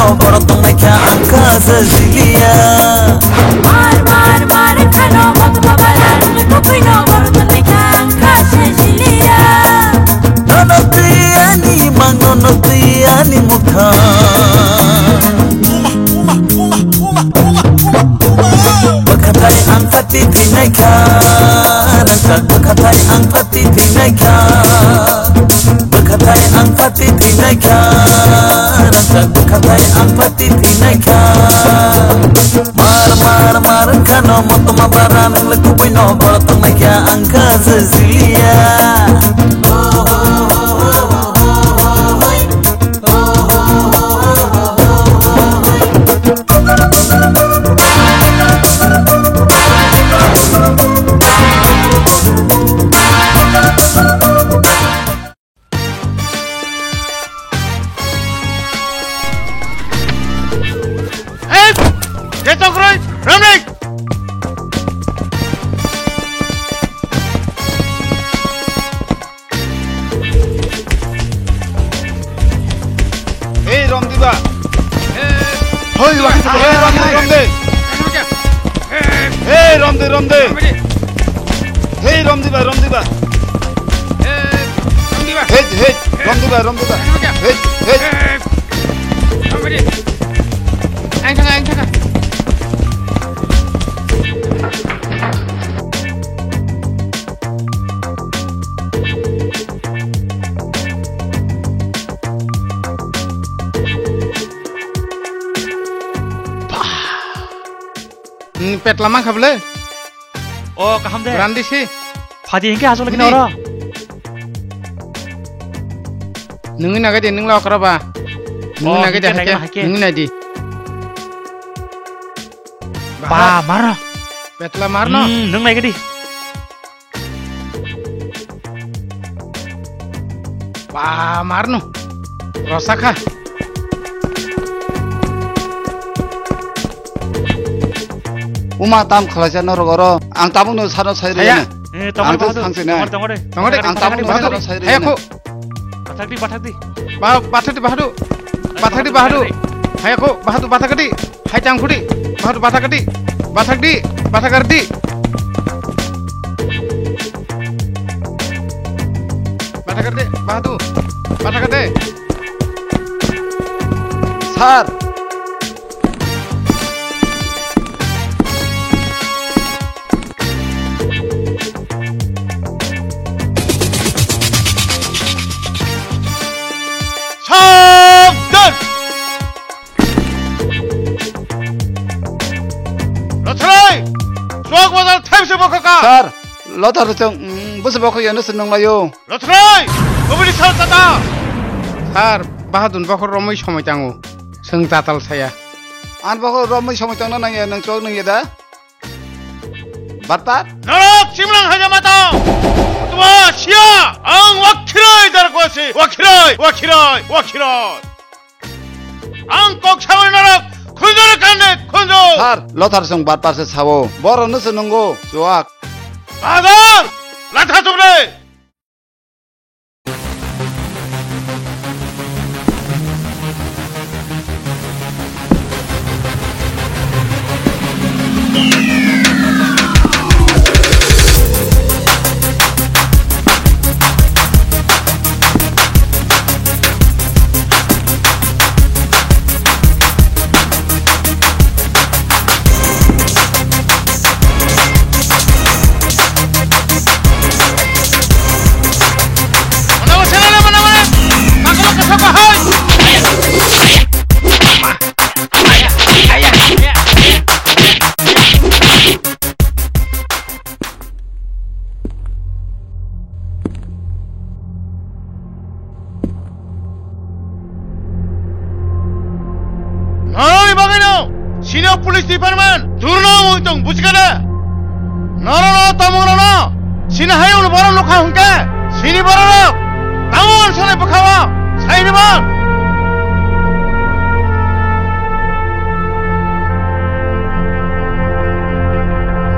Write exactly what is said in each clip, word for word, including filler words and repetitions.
Borok tongnaikha ang kha se siliya. Mar, mar, mar, khano motma bara, nung kubui no borok tongnaikha ang kha se siliya. Nono twi ani mang, nono twi ani mukha. Bwkhatai ang pati twi naikha, rwngthak bwkhatai ang pati twi naikha. Bwkhatai ang pati twi naikha, rwngthak bwkhatai ang pati twi naikha. Mar, mar, mar wngkha no motma bara, nung le kubui no borok tongnaikha ang kha se siliya. Hei! Ketok roi, ramrei! Hei, romdiba! Hoi, ba. Hei, romdi, romdi! Hei, romdi, romdi! Hei, romdiba, romdiba! Hei, hei, romdiba, romdiba! Hei, hei! Ang thanga, ang thanga. Hmm, petla mankha bwle? O, kaham de. Randi si. Phadi hinkhe aswk lagi oro. Nungwi nagai de, nung la okra ba. Nungwi nagai de, nungwi nai di. Ba, mar. Petla mar no. Hmm, nung nagai di. Ba, marno. Rosakha. Uma tam khalaisa norok oro. Ang tabukno sano sai riyana. Eh, tongori bahadu. Tongori, tongori. Tongori, ang tabukno sano sai riyana. Hayakho. Bathakdi, bathakdi. Ba, bathakdi bahadu. Bathakdi bahadu. Hayakho, bahadu bathakdi. Hai tang khudi, bahadu bathakdi, bathakdi, bathakardi. Bathakardi, bahadu, bathakardi. Sir. Sabdan! Lothrai! Chwk bazar thaimse bokhoka! Sir, Lothar chwng, mm, bwsa bokhok yano se nunglaio. Lothrai! Kubuni sal tata! Sir, bahadun bokhok romwi somoi tango. Chwng tatal saya. An bokhok romwi somoi tangna nangya, nang chwk nungya da? Batpar? Norok chimlang haja mata! Tuma sia! Ang wakhiroi darkwasi! Wakhiroi! Wakhiroi! Wakhiroi! Ang kok sawi norok khunjor kande khunjor! Sir, Lothar chwng batpar se sao. Borok no se nungo, chuak. Bazar! Latha chukre! Norokni bagwino senior police department durno wng tong, bujikha de? Norokno tongmungrokno sini hayungni borok nukha hwnkhe sini bororok tamo wansonai bwkhao saini man.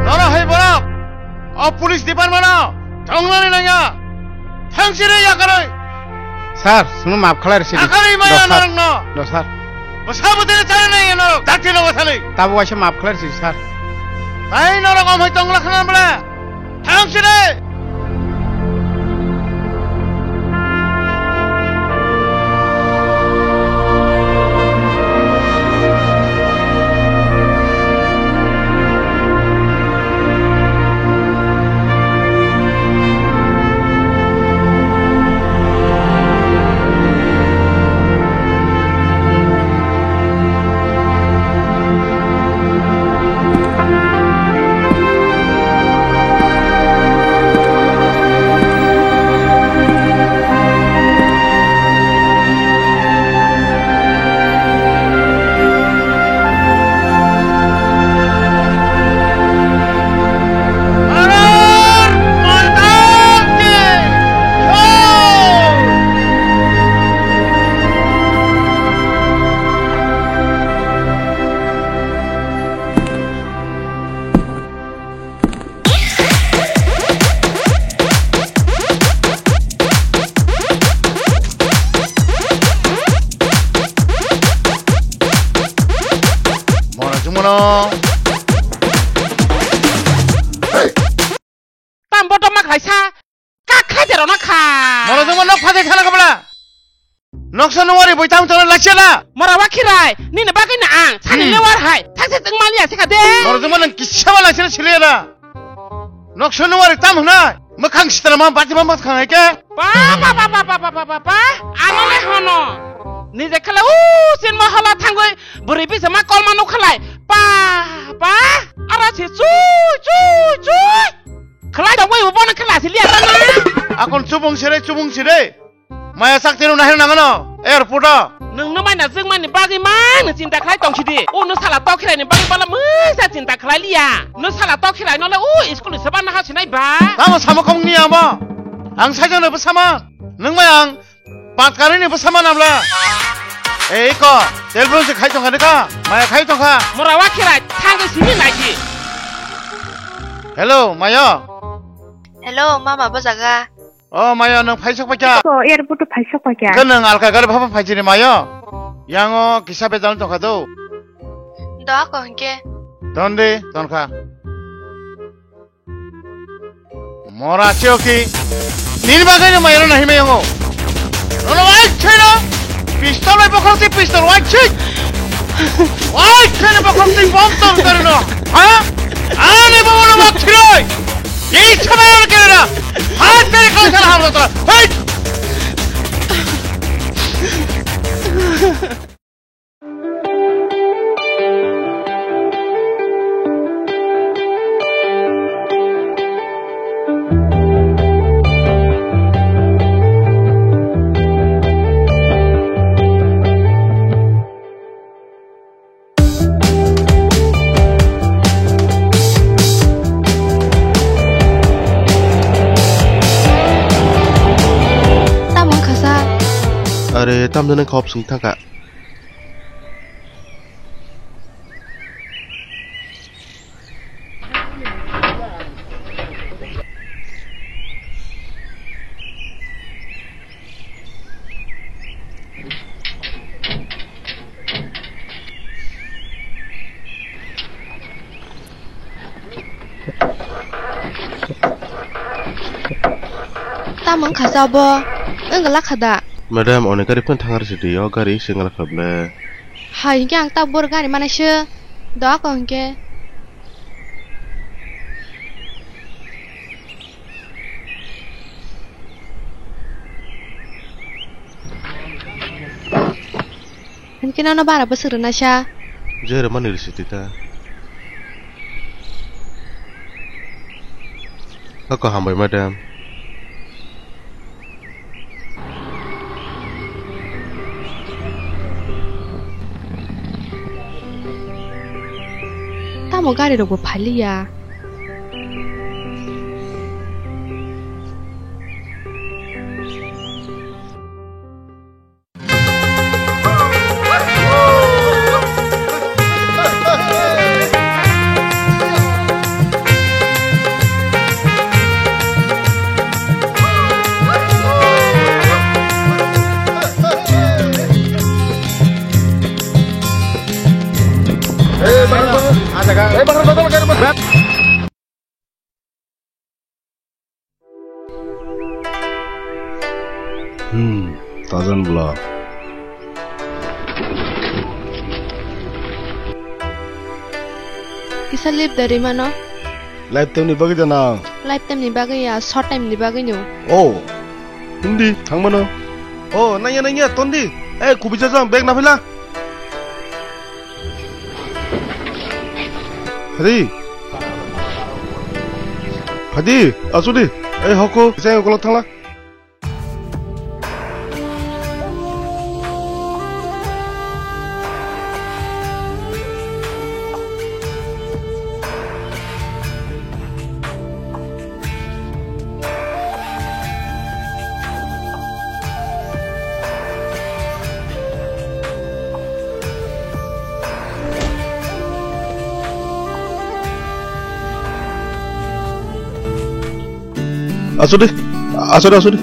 Norok hai borok o police department-o tongnani nangya. Thangsiri yakarwi. Sir, chwngno maaf khlai rwsidi. Yakarwi maya norokno. Do, sir. Bwsa bwtwi chana nai norok, dakti no bwthali. Tabuk waisa maaf khlai rwsidi, sir. Tai norok om hai tongla khna bwla. Thang sidi. Mora chumano. Tam boto ma khaisa. Kak khaide rona kha. Mora chumano nok phade khana kabla. Noksa nuwari boi tam chana lachela. Mora wa khirai. Nini bagwi na ang. Sani Hmm. lewar hai. Thakse tengmani ya sikha de. Mora chumano kisa wala sila sila. Noksa nuwari tam hwnai, mwkhang sitra ma bati ma mwkhang hai khe. Pa, pa, pa. Ano le hono. Nije khala u sin ma hala thangoi bwrwi bisa ma kol ma nukhalai. Pa, pa. Ara si chui, chui, chui. Khlai da wai u bono khala si liya ta na. Akon chubung sire, chubung sire. Maya chakti rwna hai nangano airport o. Nwng no maina jwngmani bagwi mang nw chinta khlai tong sidi. O nw sala tokhirai ni bagwi bala mwsa chinta khlai liya. Nw sala tokhirai no le o school se ban ha sinai ba. Tamo samo kong ni amo. Ang sai jano bwsama. Nwng mai ang patkari ni bwsama namla. Ei ko, telephone se khai tongkha neka. Maya khai tongkha. Mora wa khirai thangwi simi naidi. Hello, Maya. Hello, mama, bo jaga. O Maya, nwng phaisok paikha? Ko airport o phaisok paikha. Ke nwng alka gari phapa phaisini Maya? Yango kisa bejal tongkha do. Do ako hwnkhe. Ton de, tonkha. Mora cheo ki? Nini bagwi no Maya no nahimai yango. Nono wai cheno. Pistol bai bokhok ti pistol wai chi. Wai cheno bokhok ti bom tong kari no. Ha? Ani bomo no mak chiroi. Ei chama no kere na. Ha teri kau sara hamro tora. Hei. Tamo wngkha sa? Are, tamjani khop sing thangkha. Tamo wngkha sa bo? Wngla kha da? Madam, oni gari phano thang rwsidi, o gari se wngla kha ble. Hai hinkhe ang tak bor gari manai se. Do ako hinkhe. Hinkhe nono bara bwswk rwna sa? Je rwmani rwsidi ta. Ako hambai madam. Tamo gari rokbo phaliya. Hmm, tajan bla. Kisa leave da rimano? Lifetime ni bagwi da nang? Lifetime ni bagwi ya, short time ni bagwi no. Oh, hindi, thangmano. Oh, nanya, nanya, tondi. Eh, kubui jajang, bag na phila. Hadi. Hadi, asudi. Eh, hoko, saya kolok thangla. Asudi, asudi, asudi.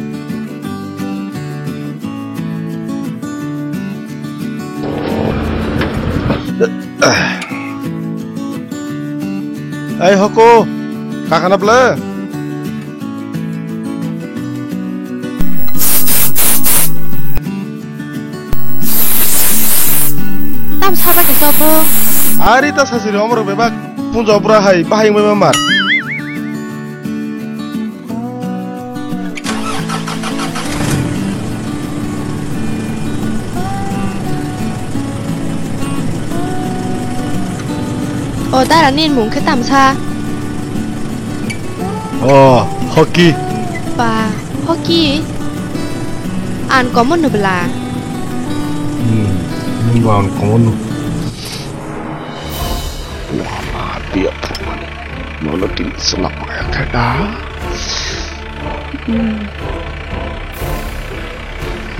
Ai hoko, kakana bla? Tam sabai ni kabo. Ari ta sasiri omorok bebak punjo bura hai bahai wngwi mamar. O dara nini mung khe tamsa? O, hockey. Ba, hockey? Uncommon no bla? Hmm, nwng bo uncommon no. Wama dia purmani. Mono tini selak maya kada. Hmm.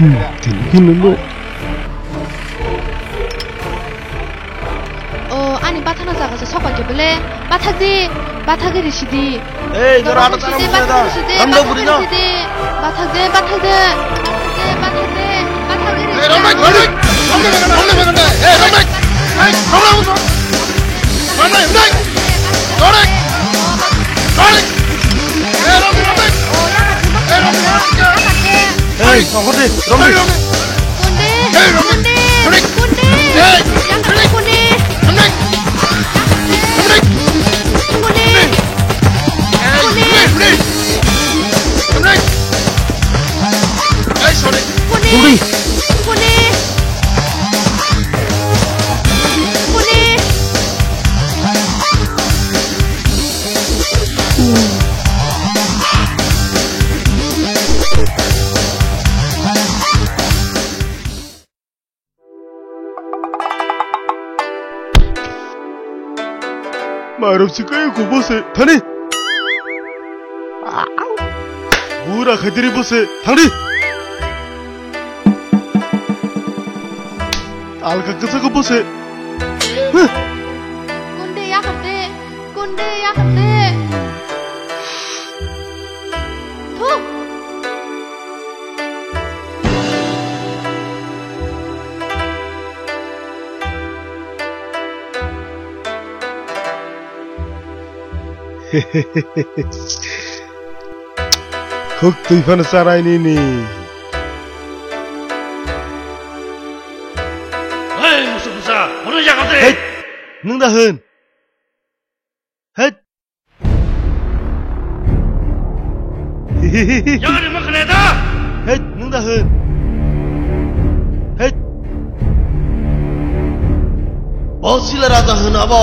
Hmm, tini hino no. O, ani bathana jaga se sokwa ke bele. Bathak de, bathak de risi di. Ei, jora ano tara bujai da. Ramdok buri no. Bathak de, bathak de. Bathak de, bathak de. Bathak de risi. Ei, Ramdok, Ramdok. Ramdok, Ramdok, Ramdok. Ei, Ramdok. Ei, Ramdok. Ramdok, Ramdok. Ramdok. Ramdok. Ei, Ramdok, Ramdok. Ei, Ramdok, Ramdok. Ei, songkoti, Ramdok. Kunde! Kunde! Kunde! Kunde! Kunde! Kunde! Kunde! Kunde! Kunde! Mairok si kayo kubo se thani. Bura khaitiri bo se thangdi. Alka kasa ko bo se. Kunde yakate, kunde yakate. Thu. Khuk twi phano charai nini. Hei, musu busa, hwnwi jaga de. Hei, nwng da hwn. Hei. Yang ada makan ada. Hei, nwng da hwn. Hei. Bo Sila Raja hwn abo.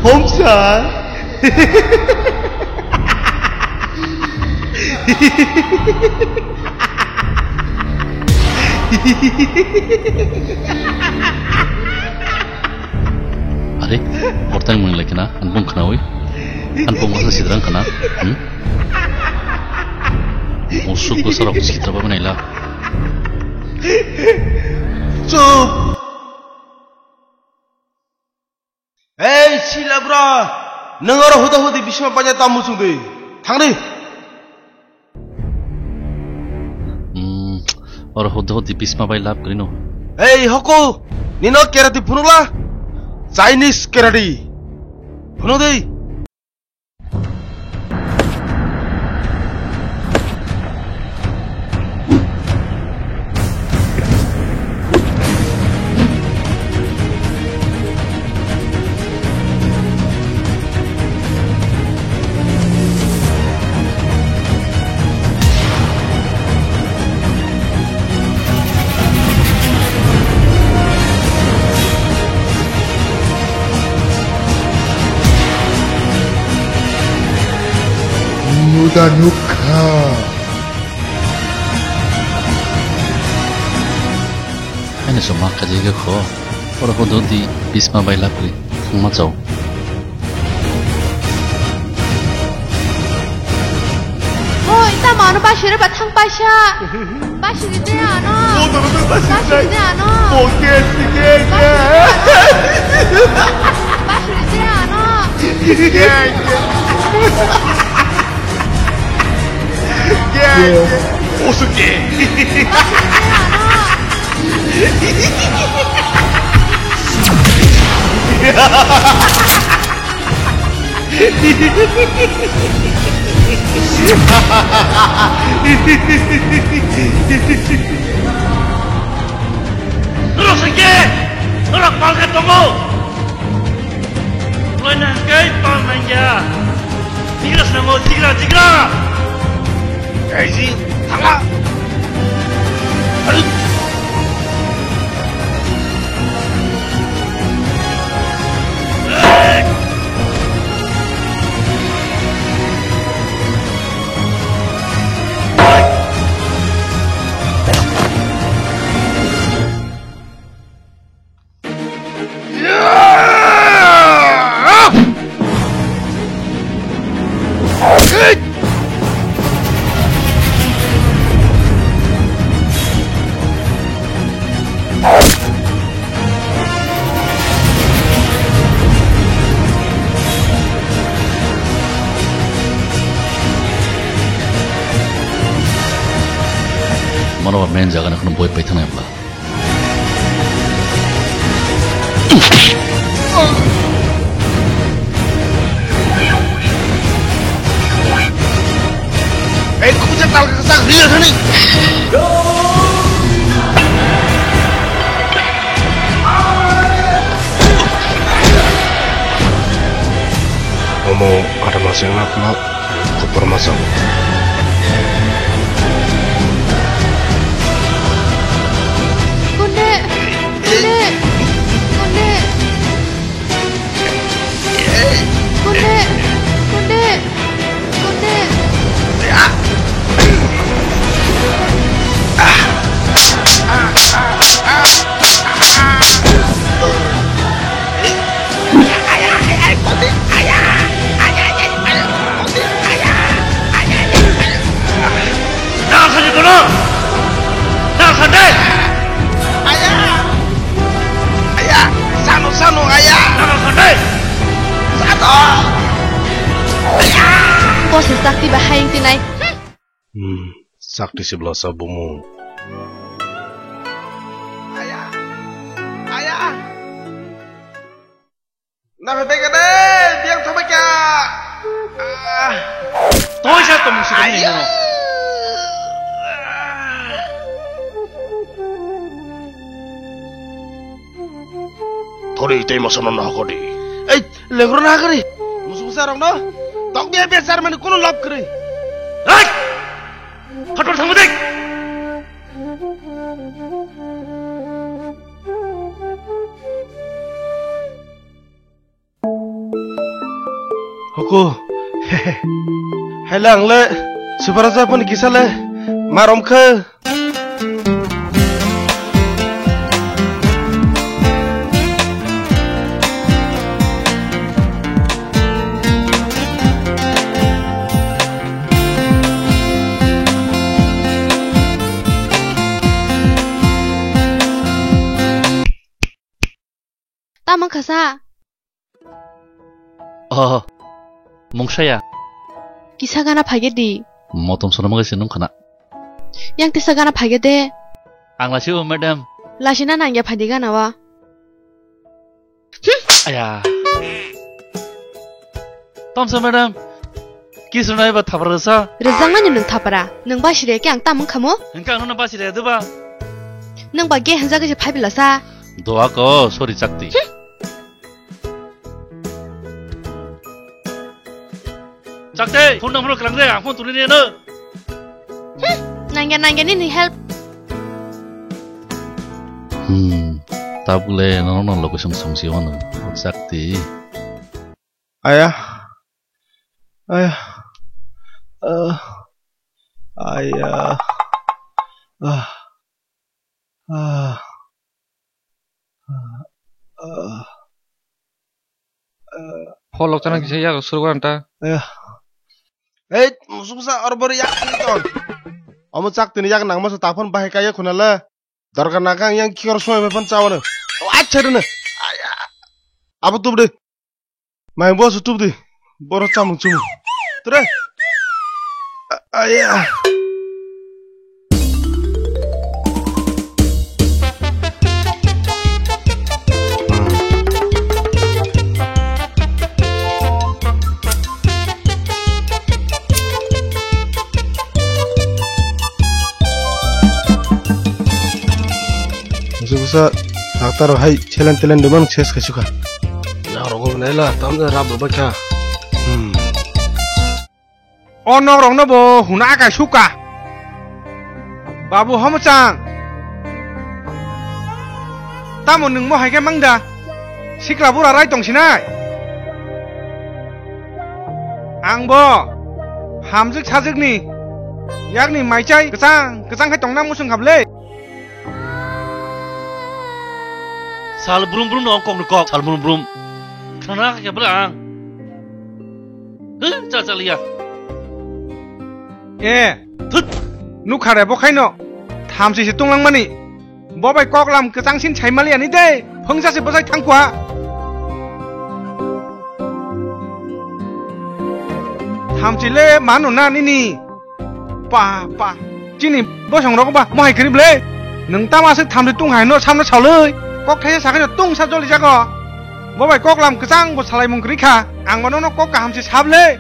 Homsa. Are, bortang mung lekena, anbong khnawi, anbong masa sidrang khna, hmm? Musuk bwsarok sitra ba naila. Chup! Ei, silabra! Nwng oro huda hudi bisma paja ta muchungdi. Thangdi! Hmm, oro huda hudi bisma bai lab kwrwino. Ei, hoko! Nino karate phunukla? Chinese karate. Phunukdi! Muda nukha. Ani soma kajai kho. Oro ho dodi bisma bai lakri. Thangma chao. Hoi, tamo ano basiri ba thang paisa. Basiri de ano. Basiri de ano. Basiri de ano. Basiri de ano. Basiri de ano. Norok se khe? Norok pal khe tongo? Loina hwnkhe pal nangya. Jigra swnamo, jigra, jigra! Kaiji, thangla! Mano ba main jaga na kheno boi paithang nai bla. Ei, khujak tal ka sak real thani. Omo atama sengna khna. Kupur masuk. Kunde, kunde, kunde. Kunde, kunde, kunde. Nang khan kono? Nang khan de? Aya! Aya! Sano, sano, aya! Nang khan de? Sano! Aya! Kosel sakti ba hayeng tinai. Hmm, sakti sibla sa bumu. Aya! Aya! Naphai bai kade, biang thabai kha. Ah. Toi sa tong si kani. Ayo. Thori tei mosono no hokori. Ei, lengro na hokori. Musu musa rok no. Tok dia biar sar mani kono lab kri. Ei! Khator thangma dek. Huku. Hele ang le Subaraja pon kisa le marom khe. Tamo khasa? Oh, mungsaya. Kisa gana phage di. Motom sono magai se nung khana. Yang tisa gana phage de. Ang lasi o, madam. Lasi na nangya phadi gana wa. Aya. Tomsa madam. Kisrwnai ba thapra sa. Rijak mani nung thapra. Nung basi re ke ang tamung khamo? Hingka ang nuna basi re duba. Nung ba ge hanja ge phai bila sa. Doa ko, sorry chakti. Chakte, phone number klang de, ang phone tuli ne no. Hmm, nangya, nangya nini help. Hmm, tabuk le no no location songsi wano, chakte. Aya, aya, ah, aya, ah, ah, ah, ah. Pholok chana kisa yak surugo anta. Eh. Ei, musuksa orbori yak ton. Omo chak tini yak nang masa ta phone bahai kaya khuna le. Dorkar na kang yang kiyor soy me phone chawano. O acha rene. Abo tub de. Mai bo su tub de. Boro chamung chumung. Ture. Aya. Busa busa doctor hai chelen telen deman ses kaisuka. Ya rogo nela tamda rap bacha. Hmm. O nok rok no bo huna akai suka. Babu Homochang. Tamo nwng mo hai khe mangda? Sikla bura rai tong sinai. Ang bo hamjwk sajwk ni yakni maichai kwchang kwchang khai tongna muchung khablei. Sal brum brum no kok no kok sal brum brum. Khana khe bla ang. Heh, cha cha liya. Eh, thut. Nukha re bo khaino. Thamsi se tunglang mani. Bo bai kok lam kwchang sin sai mali ani de. Phungsa se bwsai thang kwa. Thamsi le mano na nini. Pa, pa. Chini bosong rok ba mohai kwrwi ble. Nwng tamo aswk thamsi tung hai no samno saloi. Kok thaisa sakai no tung sa joli jago. Bo bai kok lam kwchang bo salai mung kwrwi kha. Ang bono no kok kaham se sab le.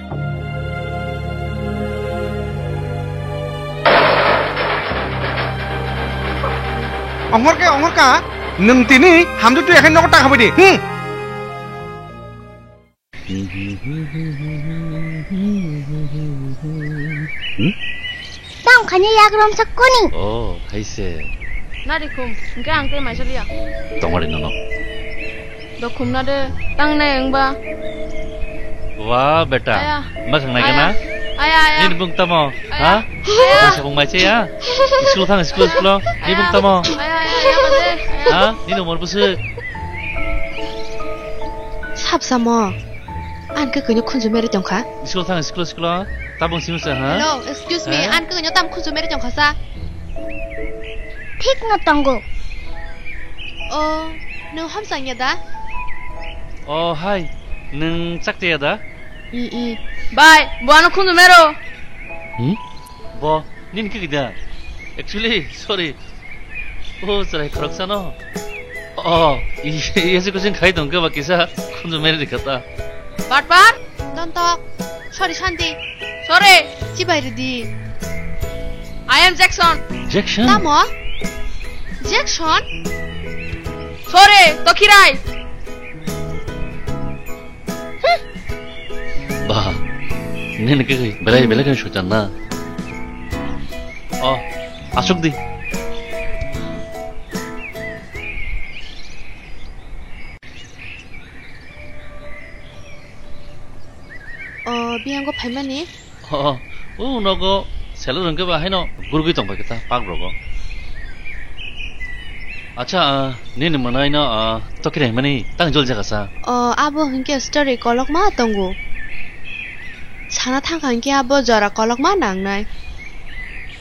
Ongor ke ongor ka. Nwng tini hamdu tu yakhai nogo ta khabai di. Hmm. Hmm? Tang khani yak rom sak koni. Oh, hai se. Na ri khum, hingke ang tei maisa liya. Tongori nono. Do khum na de, tang ne wng ba. Wa beta, aya. Ma khang nai gana? Aya, aya. Nini bung tamo, aya. Ha? Aya. Masa bung mai che ya? School thang, school, school. Nini bung tamo? Aya, aya, aya, aya, aya. Ha? Nini umor busu. Sab samo. An ke kanya khunju mere tongkha. School thang, school, school. Tabung simi sa, ha? Hello, excuse me. Ha? An ke kanya tam khunju mere tongkha sa. Thik no tongo. Oh, nwng hamsang ya da? Oh, hai. Nwng chakte ya da? I, i. Bai, bo ano khunju mero. Hmm? Bo, nini kiki da? Actually, sorry. Oh, chwrai khoroksa no. Oh, i, i, ese kuching khai tong ke ba kisa khunju mere kata. Pat pat. Dontok. Sorry, Shanti. Sorry. Chibai ridi. I am Jackson. Jackson? Tamo? Jackson? Sorry, Tokhirai. Ba, nini kiki belai belai kan suchan na. Oh, asuk di. O, biyango phaimani? O, o nogo selo rwngke ba haino gurgwi tongbai khe ta park rogo. Acha, ah, nini mwnaino, ah, tokiri himani tang jol jaga sa. O, abo hinkhe story kolokma tongo. Sana thangkha hinkhe abo jora kolokma nangnai.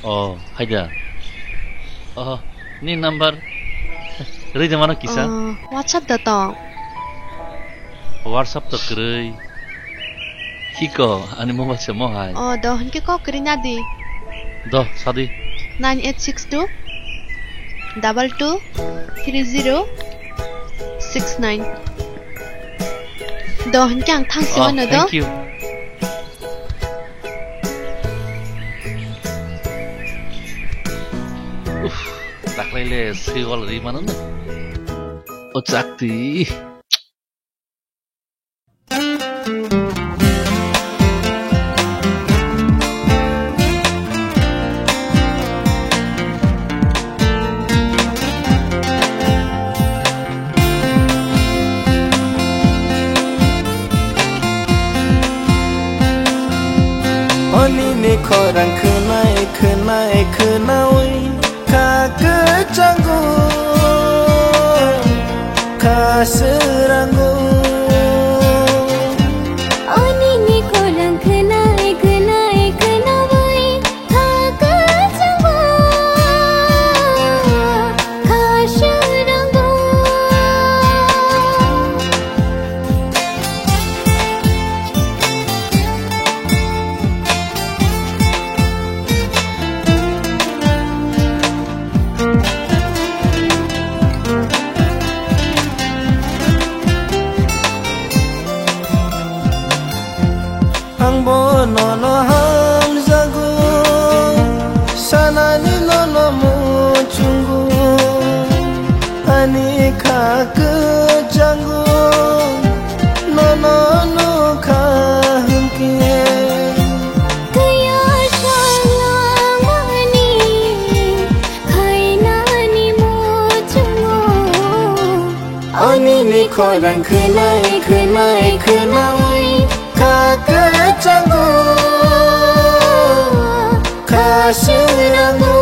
O, haida. O, ni number. Ride mano kisa? O, WhatsApp da tong. WhatsApp to kwrwi. Hiko, ani mobile se mo hai. O, do, hinkhe kok kwrwi na di. Do, sadi. Nine eight six two double two three zero six nine. Do, hinkhe ang thang si Oh, mano do. Thank you. Uff, daklai le swi wal ri mano na. O chakti. Oni ni khorang khwnai, khwnai, khwnaui. Kha kwchango, kha swrango. Oni ni khorang khwnai, khwnai, khwnaui. Kha kwchango, kha swrango. Ang bo nono hamjago, sanani nono muchungo, ani kha kwchango, nono nukha hwnkhe. Kaya salangmani khainani muchungo. Oni ni khorang khwnai, khwnai, khwnaui. Kha kwchango, kha swrango.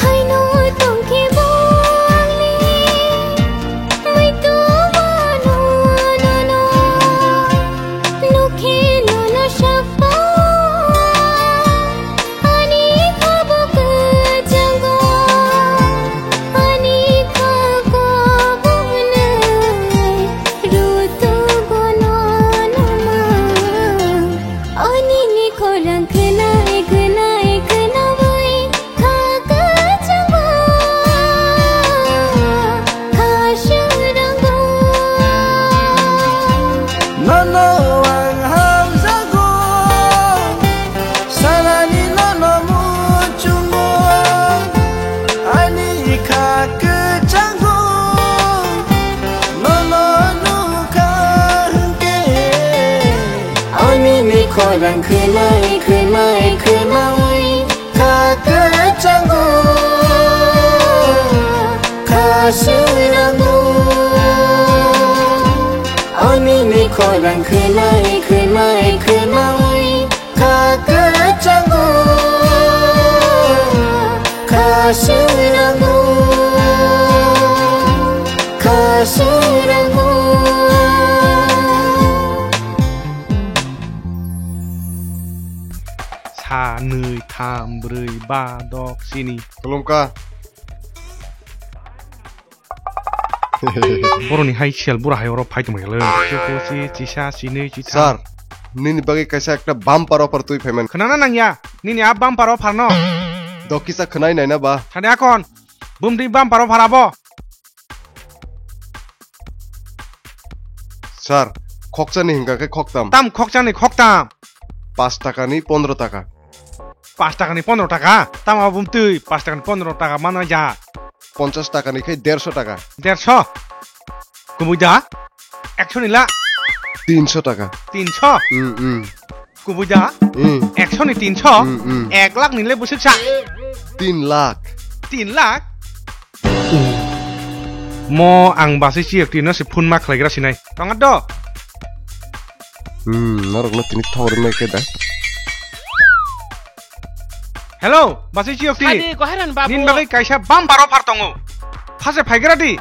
Haino tongkhe bo angni muitu wano nono nukhe nono sakpa. Ani kha bo kwchango, ani kha kobonai rutugo nono ma. Oni ni khorang khwnai, khwnai, khwnaui. Kha kwchango, kha swrango. Nono ang hamjago, salani nono muchungo. Ani kha kwchango, nono nukha hwnkhe. Oni ni khorang khwnai, khwnai, khwnaui. Kha kwchango, kha swrango. Oni ni khorang khwnai, khwnai, khwnaui. Kha kwchango, kha swrango, kha swrango. Sa, nwi, tham, brwi, ba, dok, sini. Khulumkha. Boroni hai sial bura hai oro phai tongmai le. Chukhu, si, chisa, sinwi, chitham. Sir, nini bagwi kaisa ekta bumper offer twi phaiman. Khwnana nangya, nini a bumper offer no. Dokisa khwnai naina ba. Thani akon, bumdi bumper offer abo. Sir, khokchani hingka khe khoktam. Tam khokchani khoktam. Pas takani pondro taka. Pas takani pondro taka? Tamo bumtwi pas takani pondro taka mana ja. Ponchas takani khe derso taka. Derso? Kubui da? Ekso ni la? Tinso taka. Tinso? Hmm, hmm. Kubui da? Hmm. Ekso ni tinso? Hmm, hmm. Ek lakh ni le bwswk sa? Tin lakh. Tin lakh? Mo ang basai chiyok twi no se phone ma khlaigra sinai. Tonga do? Hmm, norok no tini thok rwmai khe da. Hello, basai chiyok twi. Sadi, koheran babu. Nin bagwi kaisa bumper offer tongo. Phase phaigra di.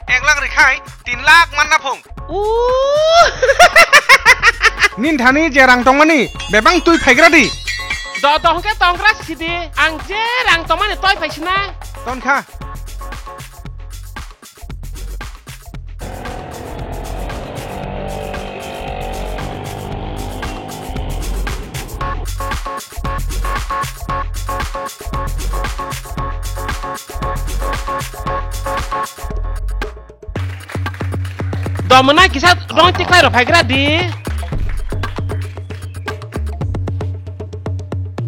Ek lakh rwkhai tin lakh manna phung. Nin thani je rang tongmani bebang twi phaigra di. Do do hwnkhe tongra sidi. Ang je rang tongmani toi phaisinai. Tonkha. Domonai kisa rong tiklai rok phaigra di.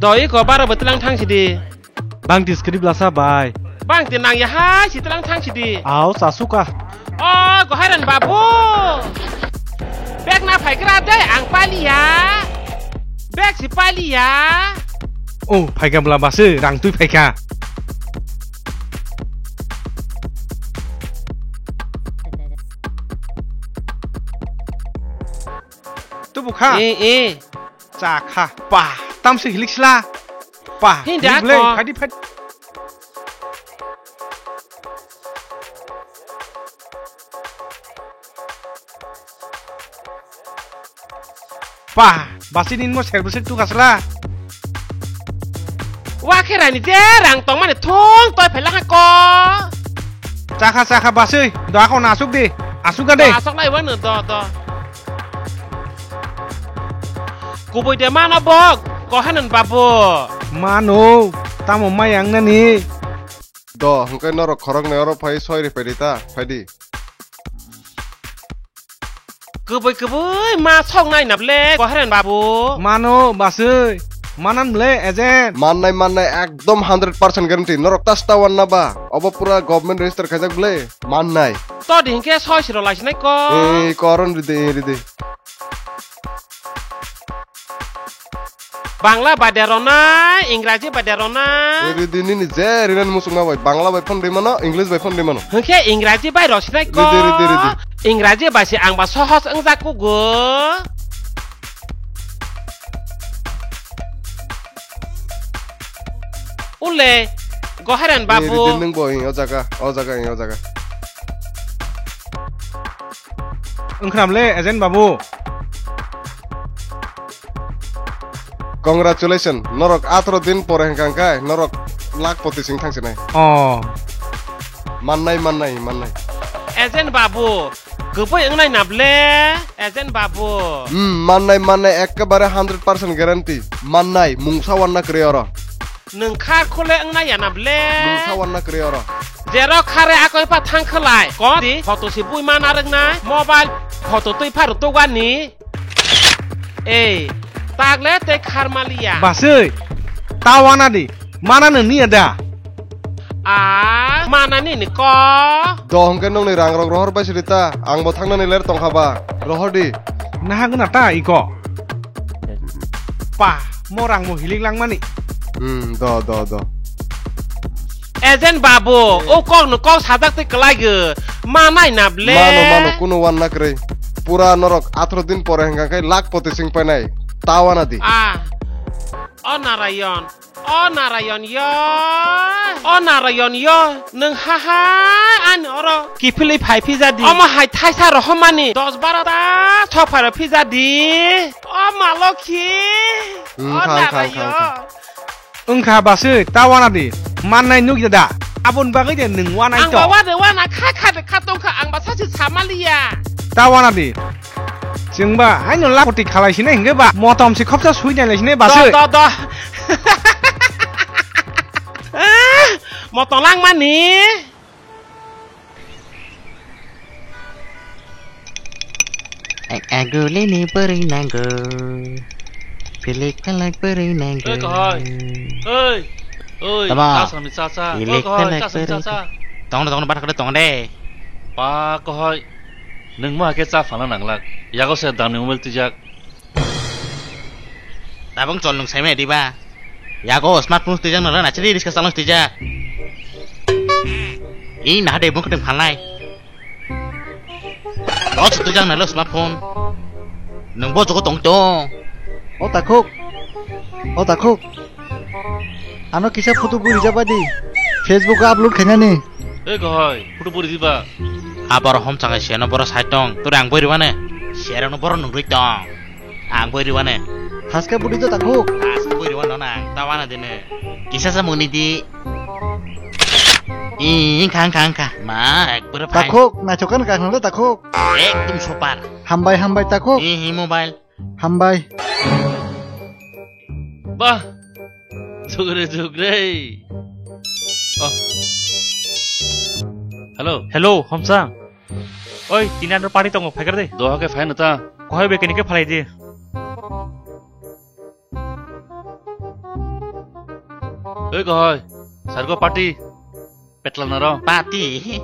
Doi ko baro bwtwlang thang sidi. Bang ti script lasa bai. Bang ti nang ya hai sitwlang thang sidi. Au sasuka. O gohairan babu. Bag na phaigra de ang paliya. Bag si paliya. O phaika bla base rang twi phaika. Tubu kha. E e. Cha kha. Pa. Tamsi hilik sla. Pa. Hindi hilik le. Ako. Phadi phadi. Pa. Basi ninmo servisik tu kasla. Wa khe rani je rang tongmani thung toi phela ko. Chakha chakha basui do ako na asuk di. Asuk ga de. Asok lai wano do do. Kubui de mano bok. Kohanan babu. Mano. Tamo mayang nani. Do hwnkhe norok khoroknwi oro phai soi ri phaidi ta phaidi. Kubui kubui ma sok nai nable goheren babu. Mano basui. Manan ble agent. Mannai mannai ekdom hundred percent guarantee. Norok ta sta wan na ba? Obo pura government register khaijak ble. Mannai. To di hinkhe soi siro laisinai ko. Ei koron ride ei ride. Bangla bai de rona, Ingraji bai de rona. Ridi nini je rinan musukma bai, Bangla bai phone rimano, English bai phone rimano. Hwnkhe Ingraji bai rosinai ko. Ridi, ridi, ridi. Ingraji bai se ang ba sohos wngjak kugo. Ule, goheren babu. Ridi nung bo, o jaga, o jaga, o jaga. Wngkhram le, agent babu. Congratulations, norok atoro din pore hwnkha hwnkhe norok lakh poti sing thangsinai. Oh. Mannai, mannai, mannai. Agent babu, kubui wngnai na ble, agent babu. Hmm, mannai, mannai, ekkebare hundred percent guarantee. Mannai, mungsa wanna kwrwi oro. Nwng kha khole wngna ya na ble? Nwng sa wanna kwrwi oro. Jero khare ako epha thang khlai. Kon di photo si bui ma narwknai. Mobile photo twi pha rwtugani. Ei, tagle tei khar maliya. Basui, ta wana di. Mana nwng niya da? A, mana nini ko? Do hwnkhe nongni rang rok rohor bai sidi ta. Ang bo thangnani ler tongkha ba. Rohor di. Naha gana ta iko. Pa, mo rang mo hilik langmani. Hmm, do, do, do. Agent babu, o kok no kok sajak tei kwlai gw. Manai na ble. Mano, mano, kuno wan na kwrwi. Pura norok atoro din pore hwnkha khe lakh poti sing painai. Ta wana di. Ah. O Narayon. O Narayon yo, o Narayon yo, nwng ha ha ani oro kiphilwi phai phija di. Omo hai thaisa rohormani dos baro ta sok phai rw phija di. O ma Lokhi, hmm, o Narayon. Wngkha basui, ta wana di, mannai nukya da, aboni bagwi de nwng wanai to. Ang ba wana wana kha kha de kha tongkha, ang ba sachi samaliya. Ta wana di. Chwngba haino lakh koti khalai sinai hwnkhe ba motom se khopsa sui nai lai sinai ba se. Do, do, do. Motom langmani. Agulini bwrwi nango. Pilik talak bwrwi nango. Oi, kahai. Oi. Oi, tama. Kasami chacha. Oi, kahai, kasami chacha. Tong de, tong de, bathak de, tong de. Pa, kahai. Nwng mo hakhe cha phalna nanglak. Yago se damni mobile twijak. Tabang chol nwng saimaya diba? Yago smartphone twijak nang rana chiri riska chalno twijak. I naha de bung kdeng phalnai. Lo se twijak nang lo smartphone. Nwng bo jogo tong tong. O takhuk. O takhuk. Ano kisa photo bui rijak bai di. Facebook o upload khainani. Ei kahai, photo bui riba. Aboro homchang hai seno boro sai tong. Tore ang boi rwani. Sereno boro nungrui tong. Ang boi rwani. Haske budi do takhuk. Haske boi rwani no nang. Tawana dine. Kisa sa muni di. Ih, engkha, engkha, engkha. Ma, ekbare fine. Takhuk, nachokan kaknalo takhuk. Ekdom super. Hambai, hambai takhuk. Ih, ih, mobile. Hambai. Bah, jugre, jugre. Oh. Hello. Hello, Homsang. Oi, tini ano party tongo, phaikar de. Doha ke fine ta. Kohai be kini ke phalai de. Oi, kohai. Sargo party. Petla naro. Pati.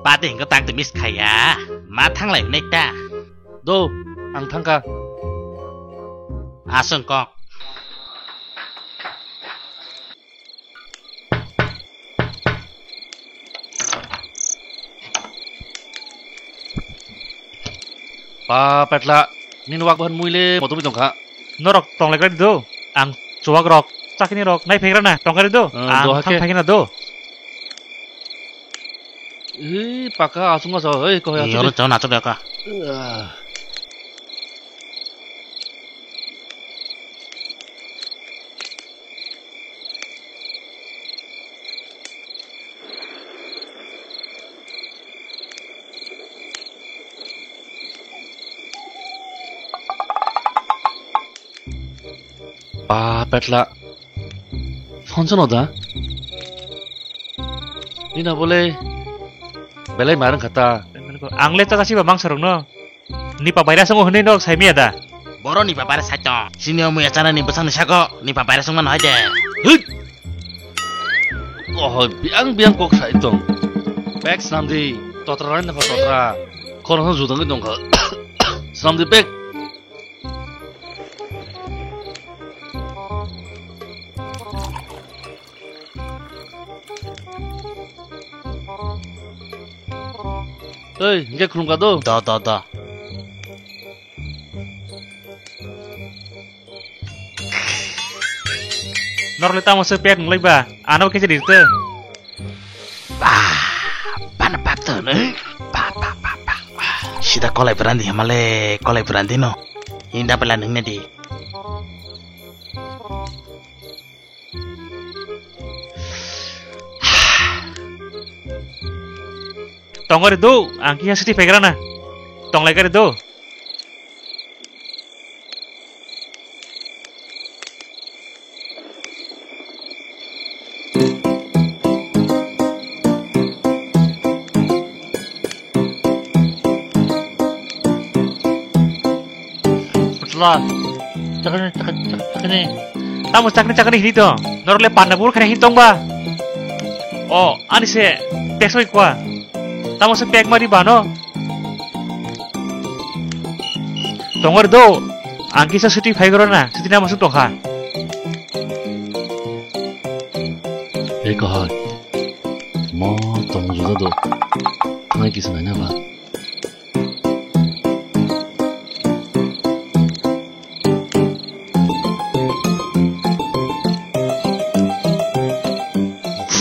Pati hingke tang te miss khaya. Ma thanglai hwnwi ta. Do, ang thangkha. Aswng kok. Pa petla, nini wak bahan muile motomi tongkha. Norok tonglai kari do. Ang chuwak rok, chakni rok, nai phegra na, tongkari do. Eh, ang doha thang ke. Phaikhe na do. Ih, paka asung asa, hei, kohai asung. Oro chon achok ka. Ah. Pa petla. Phone sono da? Nina bole belai marang khata. Ang le ta siba mangsa rok no. Nipa virus wngo hwnwi nok saimiya da? Boro nipa virus sai tong. Sini omo ya chana ni bwsang ni sako nipa virus wngma no hai de. Hit! Oh, biang biang kok sai tong. Bek snam di, totra rani napa totra. Kono judang dong kha. Snam di bek. Ei, hingke khulumkha do? Do, do, do. Norle tamo se pek nunglai ba? Ano khe rirte. Ba, bana bak to ne. Ba, ba, ba, ba. Sida kolai brandi hamale, kolai brandi no. Inda pela nungne di. Tongori do, ang kisa siti pegrana. Tonglai gari do. Putla. Chakni, chak-, chak-, chakni. Tamo chakni, chakni hini to. Norok le panda bur khani hin tong ba. O, ani se, teksoi kwa. Tamo se pek mari ba no. Tongor do. Ang kisa suti phai goro na. Suti nama suk tongkha. Ei kahai. Mo tong juda do. Ngai kisa nai na ba.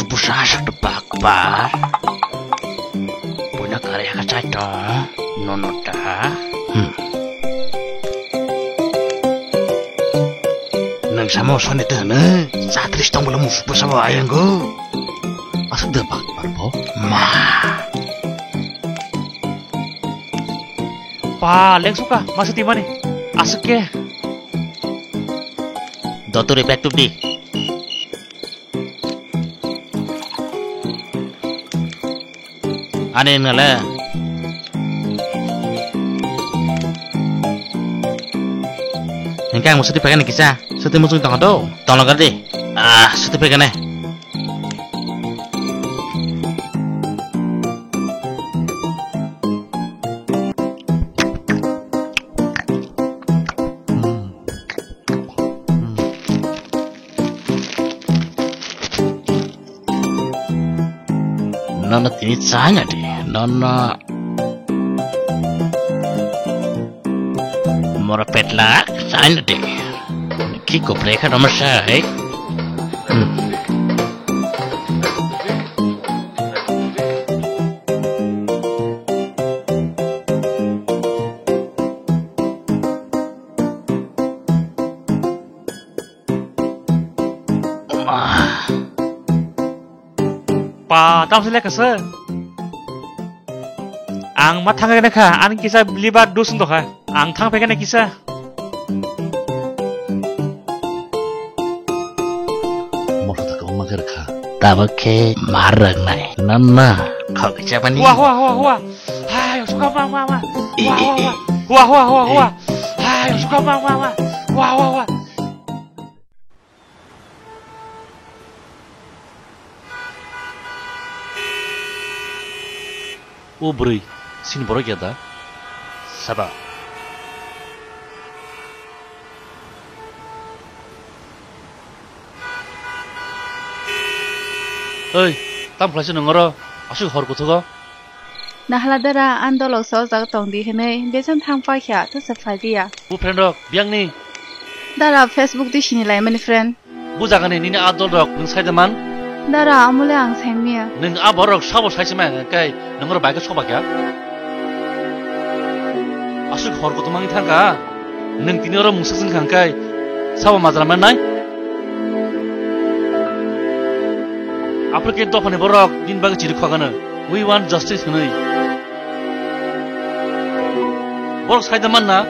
Busa sak de bak ba. Puina kare ka chai to. No no ta. Hmm. Nang samo soni te ne. Satris tong bolo musu busa ba ayango. Asuk de bak ba bo. Ma. Pa, leng suka, masa timani. Asuk ke. Doturi back to di. Ani nale. Hingke ang suti pegani kisa. Suti muchung tong do. Tong logar di. Ah, suti pegani. Nono tini chaya de, nono. Mora petla chaya de. Ki kopre kha roma sai. Hmm. Tam se lekha se. Ang ma thang kha, ani kisa liver dos wng tongkha. Ang thang phaikha na kisa. Moto ta kwbangma khe rwkha. Tabuk khe mar rwknai. Nanna, khok kisa pani. Hua, hua, hua, hua. Hai, suka ma, ma, ma. Hua, hua, hua. Hua, hua, hua, hua. Hai, suka ma, ma, ma. Hua, hua, hua. O bwrwi, chini borok ya da? Saba. Oi, tam khlaisa nwng oro? Aswk hor kuthugo? Nahala dara, ang dolok sa o jaga tong di hinwi, bejang thang paikha, tesa phai di ya. Bu friend rok, biyang ni? Dara, Facebook di sini lai mani friend. Bu jaga ni nini a dol rok, nwng sai da man? Dara, amole ang sengmiya. Nwng a borok sabo sai se maya kai, nwng oro bai khe soba kya? Aswk hor kutung mangi thang kha, nwng tini oro mungsa sing khang kai, sabo majra man nai? Aphuru khe dophani borok nini bagwi chiri khogano, "We want justice" hwnwi. Borok sai da man na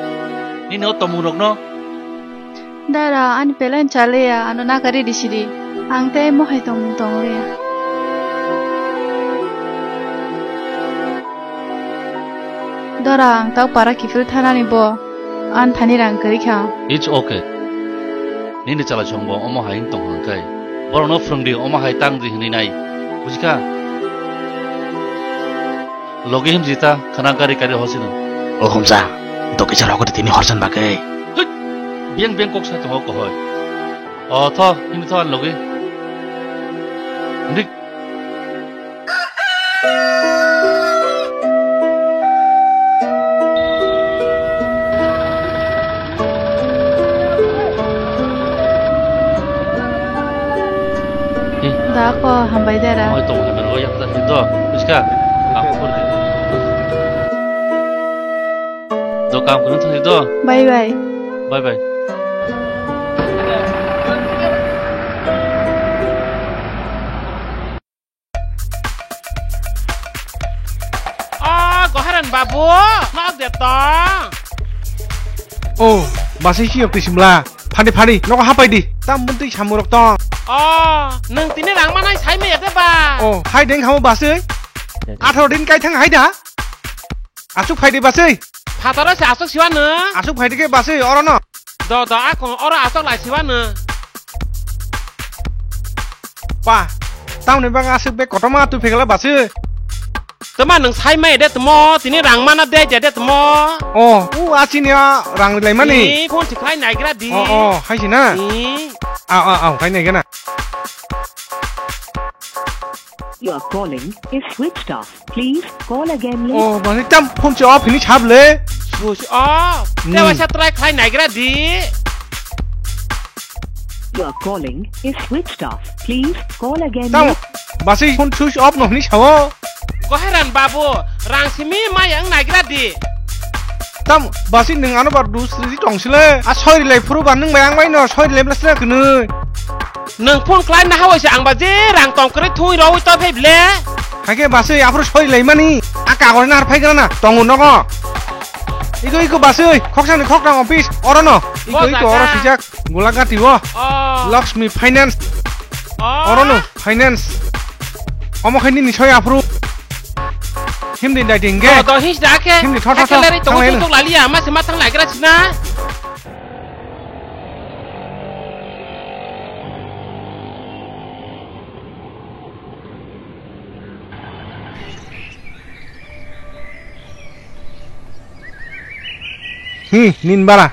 nini o tongmung rokno? Dara, ani pelen chaleya, ano nakari di sidi. Ang tei mohai tongmung tongleya. Dara, ang tau para kiphil thanani bo, an thani rang kwrwi kha. It's okay. Nini chalai songbo omo hai wng tong hwn khe, borokno phwrwng di, omo hai tang di hwnwi nai. Buji kha? Logi himji ta khana kari kari hosino. O khumsa, dokisa rogo tini horsan bagwi. Hit! Biyang biyang kok sai tongo kohoi. O tho, himdi tho ani logi. Himdi. Dako hambai dara. Oi tong hambai ro yak ta do. Iska. Kamu kor di. Do kam kunu thani do. Bye bye. Bye bye. O Goharan babu, nok de tong? O, basi siyok twi simla. Phadi phadi, nogo hapai di. Tam buntwi samurok tong. O, nwng tini rang manai sai maya de ba? O, hai deng hamo basi. Atharo din kai thang hai da. Aswk phai di basi. Phataro se aswk siwano. Aswk phai di khe basi oro no. Do do, ako oro aswk lai siwano. Pa, tamni bang aswk be kotorma tu phegala basi. Tama nwng sai mai de tamo, tini rang mana de je de tamo. O, u achini a rang lai mani. Ni phone thiklai naigra di. O, o, hai si na. Ni. Au, au, au, hai naigra na. You are calling is switched off. Please call again later. Oh, mani tam phone se off hini sab le. Switch off. Hmm. Te waisa try khlai naigra di. You are calling is switched off. Please call again later. Tam basi phone switch off no hini sao. Goheran babu, rang simi mayang naigra di. Tam basi nwng ano bar dus ridi tong sile. A soi rilai phuru ba nwng bai ang bai no soi rilai blasla kwnwi. Nwng phone khlai na hawai se ang ba je rang tong kwrwi thungwi rogwi to phai ble. Haikhe basi aphuru soi rilai mani. A kagoj na ar phai gana na tongo nogo. Iko iko basi khoksa ni khoknang office oro no. Iko iko oro sijak Golagati o. Oh. Lakshmi Finance. Oh. Oro no finance. Omo khe nini soi aphuru. Himdi dai ding ge. Oh, do his da khe. Himdi thor thor thor. Leri to thang tuk tuk laliya, ma se ma thang lai gra sina. Hmm, nin bara.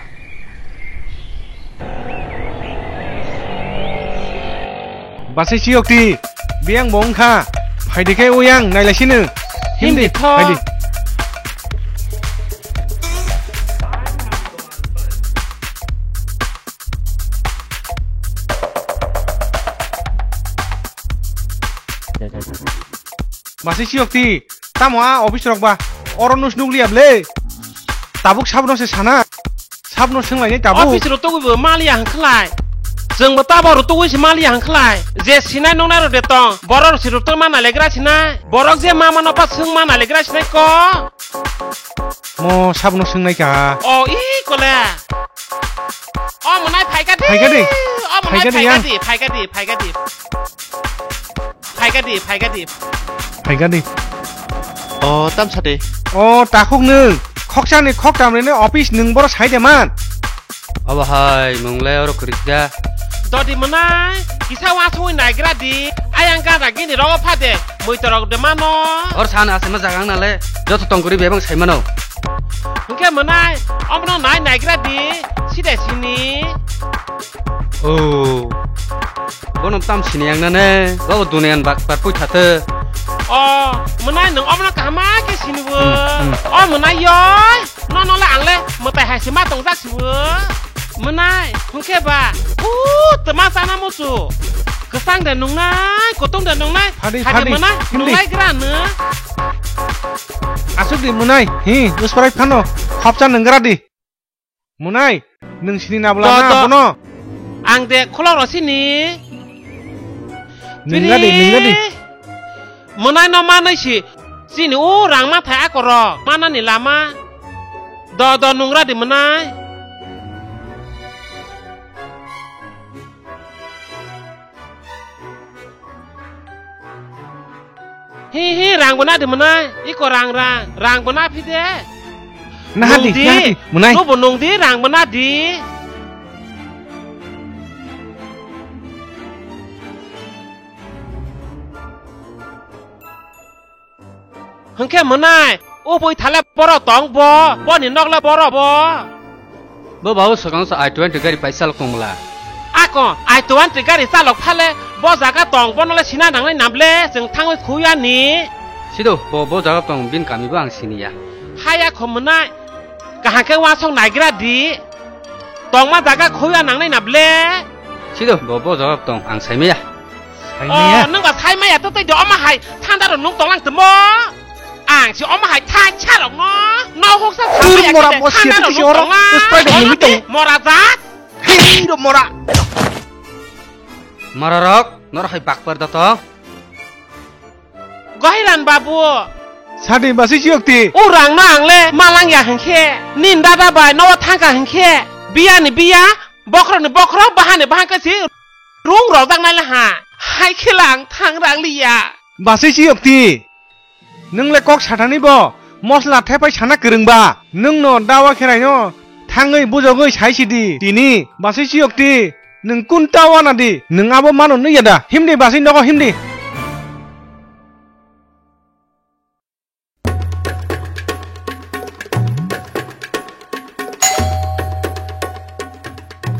Basai siyokti, biyang bo wngkha. Phaidi khe uyang, nailai sino. Himdi, himdi, phaidi. Masai siyokti, tamo a office rok ba, oro nus nukliya ble. Tabuk sabno se sana, sabno swnglainai tabuk. Office rok togwi bo maliya hwnkhlai. Chwng bo tabo rutugwi se maliya hwnkhlai. Je sinai nungnai rok de tong. Borok rok se rutugma nailegra sinai. Borok je mama no pa swngma nailegra sinai ko. Mo sabono swngnai ka. O i kole. O mwnai phaika di. Phaika di. O mwnai phaika di, phaika ya. Di, phaika di, phaika di. Phaika di, phaika di. Phaika di. O, tam sa de. O, takhuk nwng. Khoksa ni khoktam ni office nwng boro sai de man. Obo hai, mung le oro kwrwi kha. Dodi mwnai, kisa wa songwi naigra di. Ayang gada gini rogo pha de. Mui torok de mano. Or san asema jaga ang nale. Joto tong kwrwi bebang sai mano. Hwnkhe mwnai, omono nai naigra di. Side sini. O. Bono tam sini yang nane, bo duniyan bak par pui thate. O, mwnai nwng omono kaham ma khe sini bo. Hmm, hmm. O mwnai yoi, no no le ang le mwtai hai se ma tong jak si bo. Mwnai, hwnkhe ba, u tma chana musu. Kwchang de nungnai, kutung de nungnai, phadi, hadi phadi, mwnai, hindi. Nungnai gra no. Asuk di mwnai, hi, usprai phano, khopcha nung gra di. Mwnai, nwng sini na bwla na bono? Ang de khulok rw sini. Nungga di, nungga di. Mwnai no manwi si. Chini o rang ma thai ako rok. Manani lama. Do, do, nungra di mwnai. Hi, hi, rang bo na di mwnai. Iko rang, rang. Rang bo na phi de. Naha di, nung di, naha di, mwnai. Nobo nung di, rang bo na di. Hwnkhe mwnai, o bui thale borok tong bo, boni nok le borok bo. Bo babu swkang sa I twenty gari paisa lokong mla. Ako, I twenty gari chalok phale, bo jaga tong, bono le sina nangnai nable, chwng thangwi khuya ni. Sido, bo, bo jaga tong, bin kami bo ang siniya. Haya kho mwnai, kaham khe wasong naigra di. Tongma jaga khuya nangnai nable. Sido, bo, bo jaga tong, ang saimaya. Saimaya? Oh, nung ba saimaya to tei do, omo hai, thanda ro nung tonglang temo. Ang si omo hai thai charok no. No hoksa tur saimaya mora kete, mo thanda ro siya nung oro, tonglang. Uspai do mumi tong. Mora jat. Hei, ro mora. Mora rok, nor hai bakper da to. Gohiran babu. Sadi basi chiyokti. O rang no ang le malang ya hwnkhe. Nin dada bai no thangka hwnkhe. Biya ni biya, bokhro ni bokhro, baha ni baha khe si rung rojak nai le ha. Hai khe lang thang rang liya. Basi chiyokti. Nwng le kok sathani bo mosla thepai sana kwrwngba. Nwng no dawa kherai no thangwi bujogwi sai sidi. Tini basi chiyokti. Nwng kun ta wana di? Nwng abo mano nukya da? Himdi basi nogo himdi.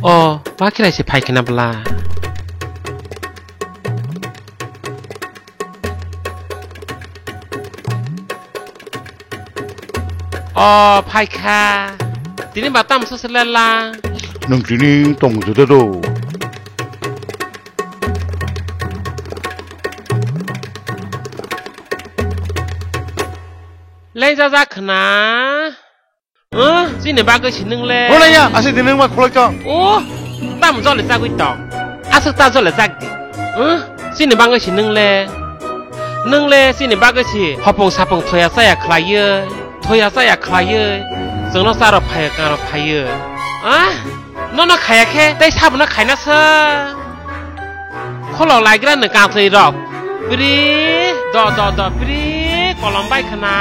O, ma khirai se phai khna bwla. O, phaikha. Tini ba tamsa se lela. Nwng tini tong jode do. Lengjajak khna. Huh? Chini bagwi si nwng le. Bolaya, aswk di nwng ma khulai tong. Oh, tam jole jagwi tong. Aswk ta jole jag di. Huh? Chini bagwi si nwng le. Nwng le chini bagwi si hopong sapong thoya chaya khlaiwi, thoya chaya khlaiwi. Chwngno charo phaiya karo phaiwi. Ah? Nono khaya khe tei sabono khaina sa. Kholo laigra ni kanthwi rok. Pri, do, do, do, pri, kolom bai khna.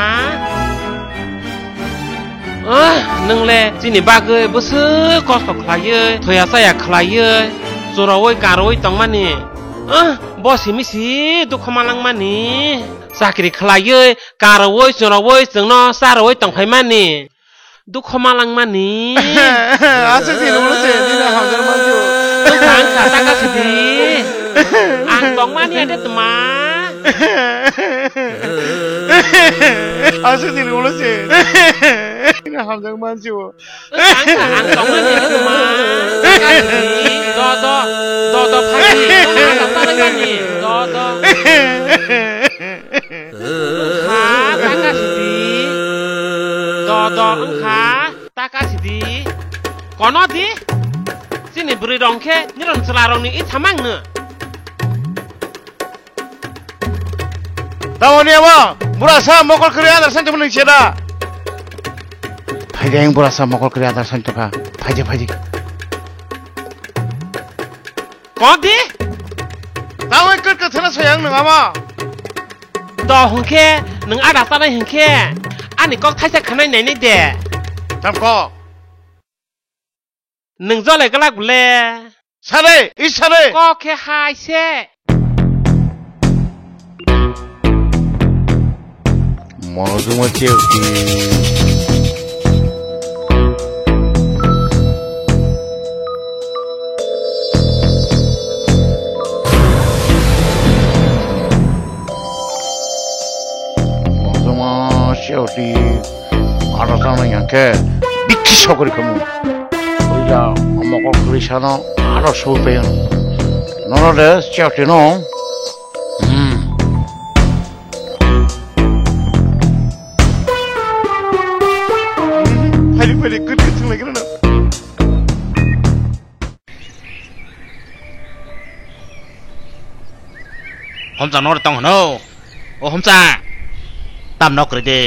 Ah, nwng le chini bagwi bwswk kosto khlaiwi, thoya chaya khlaiwi, chwrawi karwi tongmani. Ah, bo simi si dukho malangmani. Chakri khlaiwi, karwi, chwrawi, chwngno charwi tongphaimani. Dukho malangmani. Aswk di rwnglo se, nini hamjak mansi o. Wngkha, wngkha, taka sidi. Ang tongmani ade tma. Aswk di rwnglo se. Nini hamjak mansi o. Wngkha, wngkha, ang tongmani ade tma. Taka sidi. Do, do. Do, do. Phai. Ang tongmani. Do, do. Wngkha, taka sidi. Do, do, wngkha, taka sidi. Kono di? Chini Bwrwi rong khe nirok chwla rok ni i thamang no. Tamoni abo, bura sa mokol kwrwi adar san tongmani cheda. Phaidi ang bura sa mokol kwrwi adar san tongkha. Phaidi, phaidi. Kok di? Tamo ikut ke sana sayang nang ama. Do hwnkhe, nwng ada sanai hwnkhe, ani kok thaisa khanai nainai de. Tam kok. Nwng jole glak bole. Sare, i sare. Kok khe hai se. Mono juma cheo ki. Mono juma cheo ki. Ano tang nang yang khe bikhi sokori khamu. Oila mokol kwrwi sano ano sui payan. Nono de cheo ki no. Hmm. Phaidi, phaidi, good, good, thung lagi na. Homsa nor tong hwno. O Homsa. Tam nok kwrwi de.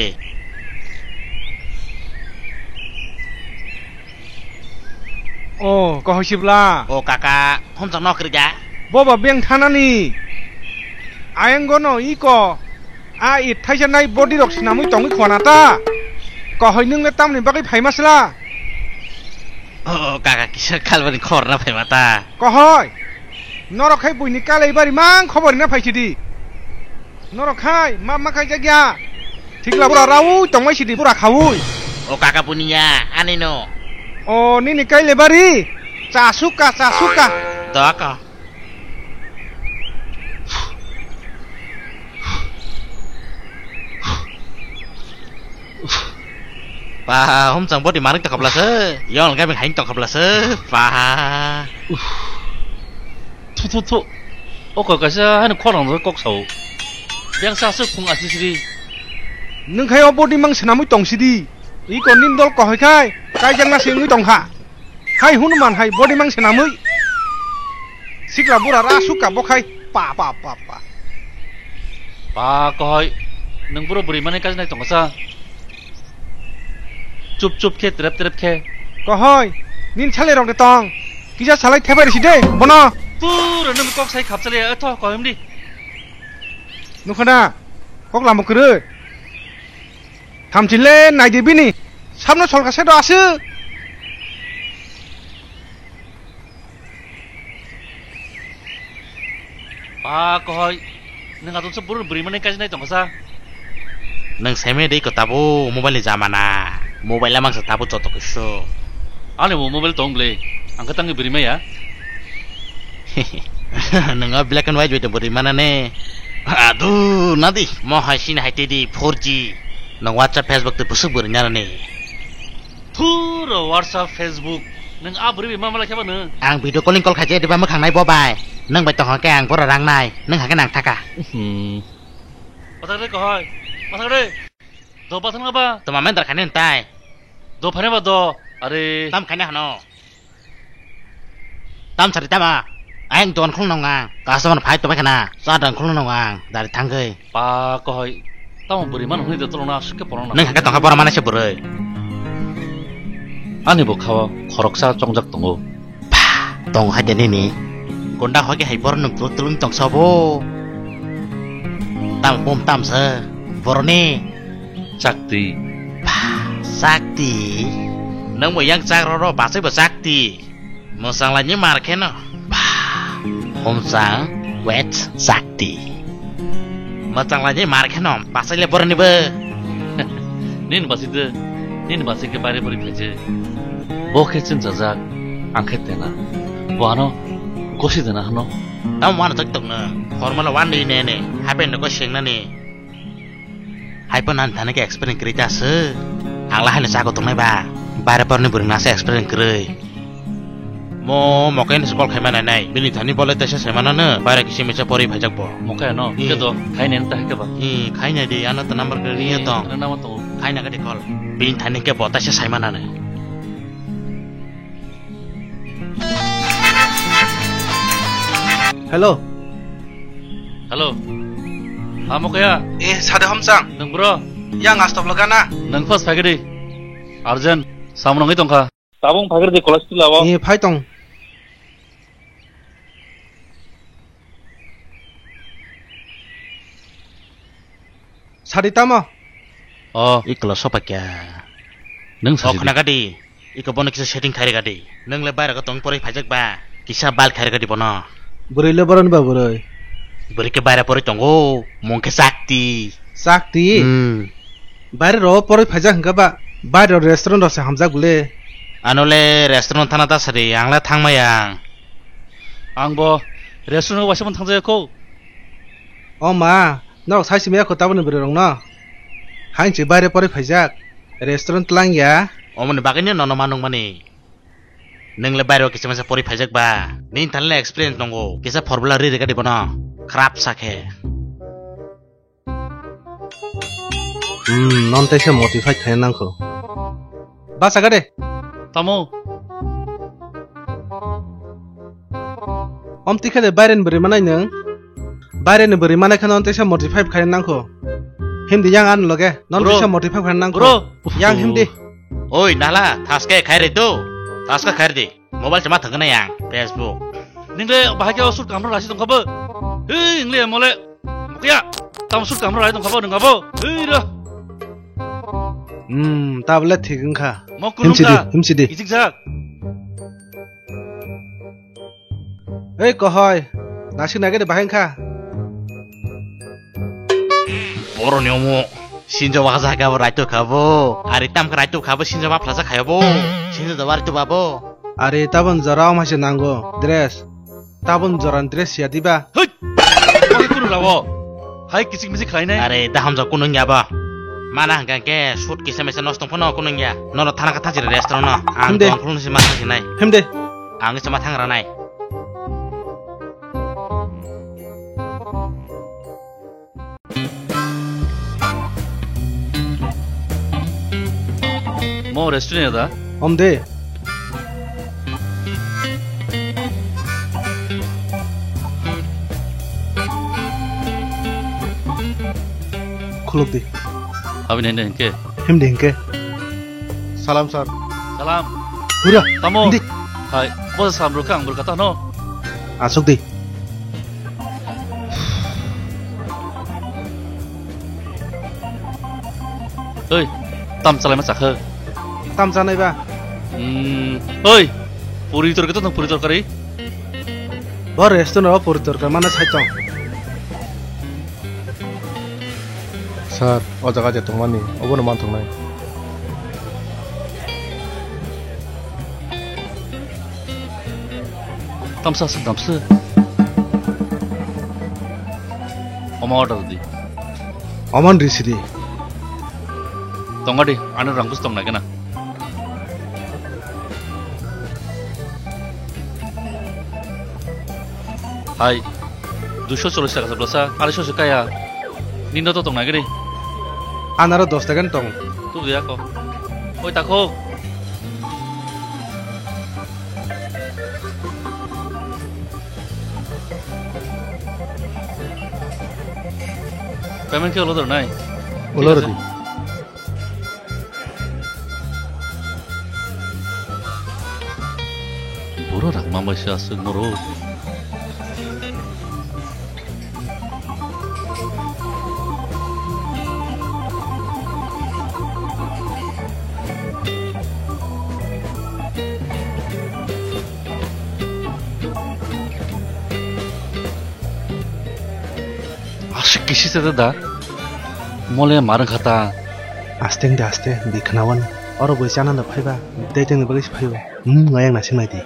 O, Kohoi Sibla. O kaka, Homsa nok kwrwi da. Boba beng thanani. Ayang gono iko. A it thaisa nai body rok sinamwi tongwi khwana ta. Kohoi nwng le tamni bagwi phaima sla? O kaka kisa kalbani khorna phaima ta. Kohoi. Norok khai buini kalai bari mang khobor na phaisidi. Norok khai ma ma khai jagya. Thikla bura raui tongmai sidi bura khaui. O kaka buniya ani no. O nini kaile bari. Cha suka cha suka. Daka. Pa, Homsa body manik tokha bla se. Yong kami hain tokha bla se. Pa. Thu, thu, thu. O kok kaisa hani khorang kok sao. Biyang sa aswk phung asisiri. Nwng khai o body mang swnamwi tong sidi. Iko nini dol Kohoi khai. Kaijak na se wngwi tong kha. Hai Hanuman hai body mang swnamwi. Sikla bura ra sukha bo khai. Pa, pa, pa, pa. Pa Kohoi, nwng buro bwrwi mani kaisa nai tongsa. Chup chup khe, trep trep khe. Kohoi, nini salai rok de tong. Kisa salai thepai risi de, bono. Pura nwng kok sai khapchali, etho Kohoi mdi. Nukha na, kok lama kwrwi. Thamchile naidi bini. Sabno solka sedo aswk. Pa Kohoi, nwng atung se buru bwrwi mani kaisa nai tongsa. Nwng seme de ko tabo mobile ni jamana. Mobile amang sa tabo joto kisu. Ani bo mobile tong ble. Ang khe tangwi bwrwi maya. Nwng o black and white bai tong bwrwi mana ne. Adu nadi mo hai sin hai te di four G. Nwng WhatsApp, Facebook te busuk bwrwi nana ne. Thuro WhatsApp, Facebook. Nwng a bwrwi bai ma mala khe ba nwng? Ang video calling call khaijak diba mwkhang nai bo bai. Nwng bai tongkha khe ang boro rang nai. Nwng hakhe nang thaka. Hmm. Pathak de Kohoi. Pathak de. Do pathak na ba? Toma mendar khaini tai. Do phane ba do. Are. Tam khaini hano. Tam sari tama. Ang don khulno nang. Customer phai to khana. Sa don khulno nang. Dari thangwi. Pa Kohoi, tamo bwrwi mano hwnwi de tolongno aswk khe porongno. Nwng hakhe tongkha boro manai se bwrwi. Ani bo khao khoroksa chongjak tongo. Pha, tong hai de nini. Gonda hoi khe hai boro nwng tulung tulung tongsa bo. Tam bom tam sa boroni. Chakti. Pha, chakti. Nwng bo yang chak roro bachai bo chakti. Mwchanglaini mar kheno. Pha! Homchang wet chakti. Mwchanglaini mar kheno bachaile boroni bo. Nini basi de, nini basi khe bare bori phaije. Bo khe chinchajak, ang khe tena. Bo ano gosi dena hano. Tamo wano tok tok no, formal one day ne ne, happen no ko sengnani. Hai phano ani thani khe explain kwrwi ta se. Ang la haino chago tongnai ba. Bare porni bwrwng nasa explain kwrwi. Mo mokai ni call khaima nai nai. Bini thani bole tesa sai manano. Bare kisi misa pori phaijak bo. Mokai no. Hmm. Khe do. Khai nai ta khe ba. Hmm, khai nai di. Ano ta number kwrwi ya tong. Ano number to. Khai na khe di call. Bini thani khe bo tesa sai manano. Hello. Hello. Amo kaya? Eh, sade Homsang. Nung bro? Yang astop lagana. Nung pas phai gadi. Urgent. Samung nangwi tongkha. Tabung phai gadi college tu lawo. Eh, phai tong. Sadi tamo? Oh, ikla sopakya. Nung sadi. Oh, khna gadi. Iko bono kisa setting khairi gadi. Nung le baira ko tong pori phaijak ba. Kisa bal khairi gadi bono. Bwrwi le boron ba bwrwi. Bwrwi ke baira pori tongo. Mung ke sakti. Sakti? Hmm. Baira ro pori phaijak hingka ba. Baira restaurant ro se hamjak bole. Ano le restaurant thana ta sadi. Ang le thang maya. Ang bo restaurant waisa mon thang jaya ko. O ma, norok sai simi ya ko taboni bwrwi rok no. Hain se baira pori phaijak. Restaurant tlang ya. Omoni bagwi no nono manung mani. Nung le bairo kisa masa pori phaijak ba? Nini thani le experience tongo. Kisa formula ri rega di bono. Khrap sakhe. Hmm, non tei se modify khai nangkho. Ba saga de. Tamo. Om tikhe de bairen bwrwi manai nung. Bairen bwrwi manai khano non tei se modify khai nangkho. Himdi yang an loge. Non tei se modify khai nangkho. Bro. Yang himdi. Oi, nala, thaske khairi do. Thaska khairi di. Mobile chama thangna yang. Facebook. Ningde bahai ke osur kamra rasi tong khabo. Hei, ingle mole. Mukya. Tam osur kamra rasi tong khabo nung abo. Hei ra. Hmm, tablet thik wngkha. Mo kulung ka. Himsi di, himsi di. Ijik jak. Ei, kohoi, nasik nai gede bahai wngkha. Boroni omo sinjo waha jaga bo raito khabo. Ari tam khe raito khabo sinjo ma phlajak khayo bo. Sinjo da wari tu babo. Ari tabon jora om haise nango dress. Tabon jora dress ya diba. Hoi. Koi kunu rawo. Hai kichik michik khlainai. Are, da hamjak kunung ya ba. Mana hangka ke suit kisa mesa nosto phano kunung ya. Nono thana kha thajira restaurant no. Ang himde. Tong khulung si ma thang sinai. Himde. Ang se ma thang ranai. Mo restaurant da? Om de. Khuluk di. Abini hinde hinke? Himdi hinke. Salam, sir. Salam. Hura. Tamo. Himdi. Hai, bo salam rukha ang burkata no. Asuk di. Oi, tam chalai ma chakha? Tam chanai ba? Hmm, oi, puri torkari to puri torkari. Bo restaurant o puri torkari mana sai tong. Sir, o jaga je tongmani, obono manthoknai. Tamsa se, tamsa. Omo order di. Oman risi di. Tonga di, ano rang bus tong nai kena. Hai, duiso chollish taka se bwsa, arai so se kaya. Nino to tong nai gini. Anaro dos taka tong. Tu dia ko. Oi, tako. Payment khe ulo dor nai? Ulo rw di. Borok rang ma bai se aswk norok. Aswk kisi se da. Mole marwng kha ta. Aste wng de aste, di khnawan. Oro boi chana da phaiba, dai tengni bagwi se phaibo. Hmm, ngayang na sinai di.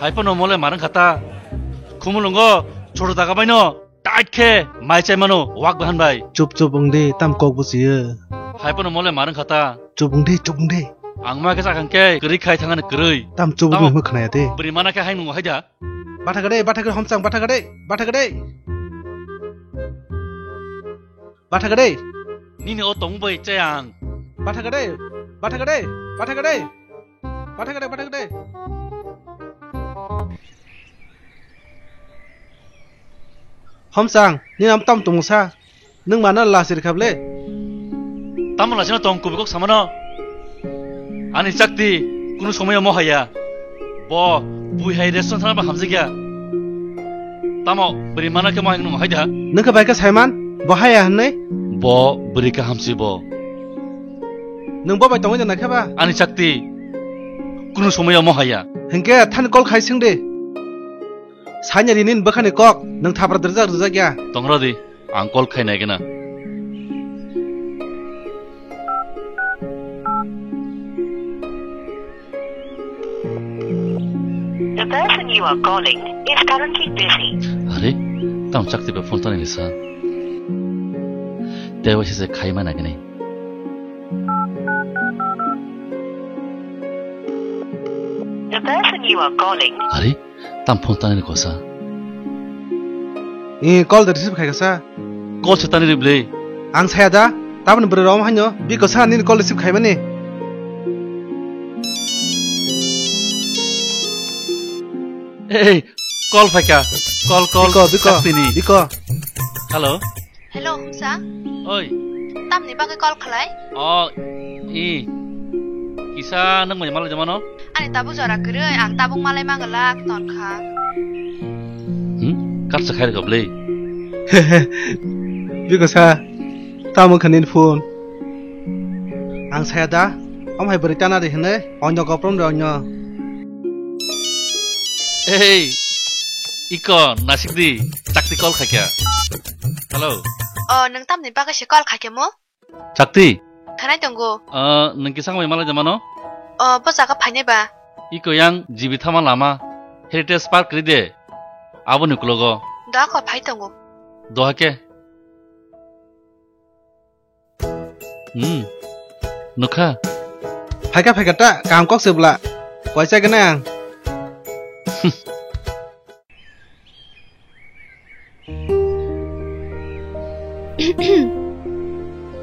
Hai phano mole marwng kha ta. Khumulwngo, choro daga baino, tight khe, mai chai mano, wak bahan bai. Chup chup wng di, tam kok buchiyo. Hai phano mole marwng kha ta. Chup wng di, chup wng di. Ang ma khe sakang khe, kwrwi khai thangani kwrwi. Tam chup wng di. Tamo hwnwi khnaya de. Bwrwi mana khe hai nungo hai da. Batha gade, batha gade, homchang, batha gade, batha gade. Batha gade. Nini o tong bai chayang. Batha gade, batha gade, batha gade. Batha gade, batha gade. Homsang, nini amo tam tongsa. Nwng mano lachir kha ble? Tamo lachirno tong kubui kok samano? Ani chakti kunu somoyo mohaya. Bo bui hai restaurant thana ba hamjakya. Tamo bwrwi mano khe mohai nwng hai da? Nwng khe bai khe saiman, bo haya hwnwi? Bo bwrwi khe hamsi bo. Nwng bo bai tongwi da naikha ba? Ani chakti kunu somoyo mohaya. Hinkhe thani call khai sing de. Sanya rini bwkhani kok, nwng thapra dwrjak rwjak ya. Tongra di. Ang call khai nai gana. The person you are calling is currently busy. Are, tam chakti ba phone tani nisa. Tewa sise khai ma nai gani. The person you are calling. Are, tam phone tani kosa. Eh, call da receive khai kasa. Call se tani rible. Ang saya da, tabani bwrwi rom haino, bi kosa nini call receive khai mani. Ei, call phaika. Call, call. Biko, biko, Saktini. Biko. Hello. Hello, Humsa. Oi. Tamni bagwi call khlai? Oh, i. Kisa nang mai malai jamano? Ani tabuk jora kwrwi, ang tabuk malai mangalak tonkha. Hmm? Katsa khair goblei. Biko sa, tamo khanin phone. Ang saya da, om hai bwrwi tana de hene, onyo goprom de onyo. Ei, iko, nasik di, chakti call khaikya. Hello. Oh, nang tamni bagwi se call khaikya mo? Chakti. Khanai tongo. Ah, nwng kisang bai malai de mano? Oh, bo jaga phainai ba. Iko yang jibi thama lama Heritage Park ri de. Aboni ukulogo. Doa ko phai tongo. Doha ke. Hmm. Nukha. Phaika phaika ta, kam kok se bla. Koisa gana ang.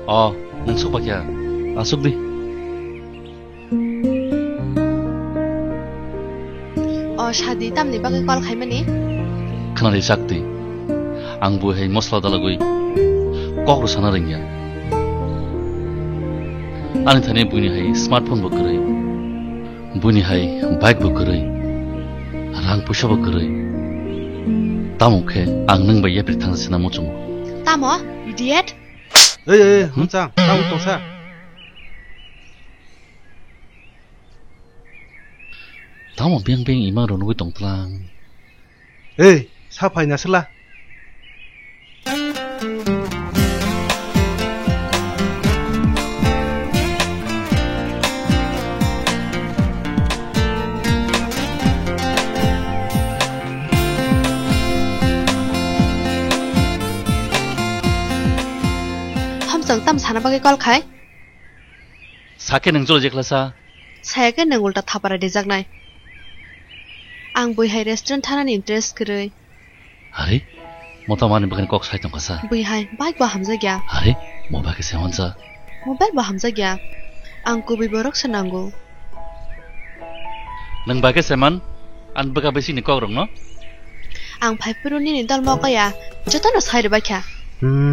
Oh, nang sok pakya. Asuk di. Oh, sadi tamni bagwi call khaimani? Khna di sakti. Ang bo hai mosla dalagwi kok rw sana rwngya. Ani thani buini hai smartphone bo kwrwi. Buini hai bike bo kwrwi, rang puisa bo kwrwi. Tamo khe ang nwng bai yapri thang sina muchungo. Tamo, idiot? Ei, ei, ei, hmm? Hamsa, tamo tongsa. Tamo beng beng ima rwnwi tongtlang. Ei, sa phai na sela. Hamsang tam sana bagwi call khai? Sakhe nwng cholo jekhlasa. Saya khe nwng ulta thapara dijaknai. Ang bui hai restaurant thanani interest kwrwi. Are, mota mani bwkhani kok sai tongkha sa. Bui hai bike bo hamjakya. Are, mobile khe se honsa. Mobile bo hamjakya. Ang kubui borok se nango. Nwng bai khe se man, ang bwkha bisingni kok rokno. Ang phai phuru nini dol mokaya, jotono sai rwbaikha. Hmm?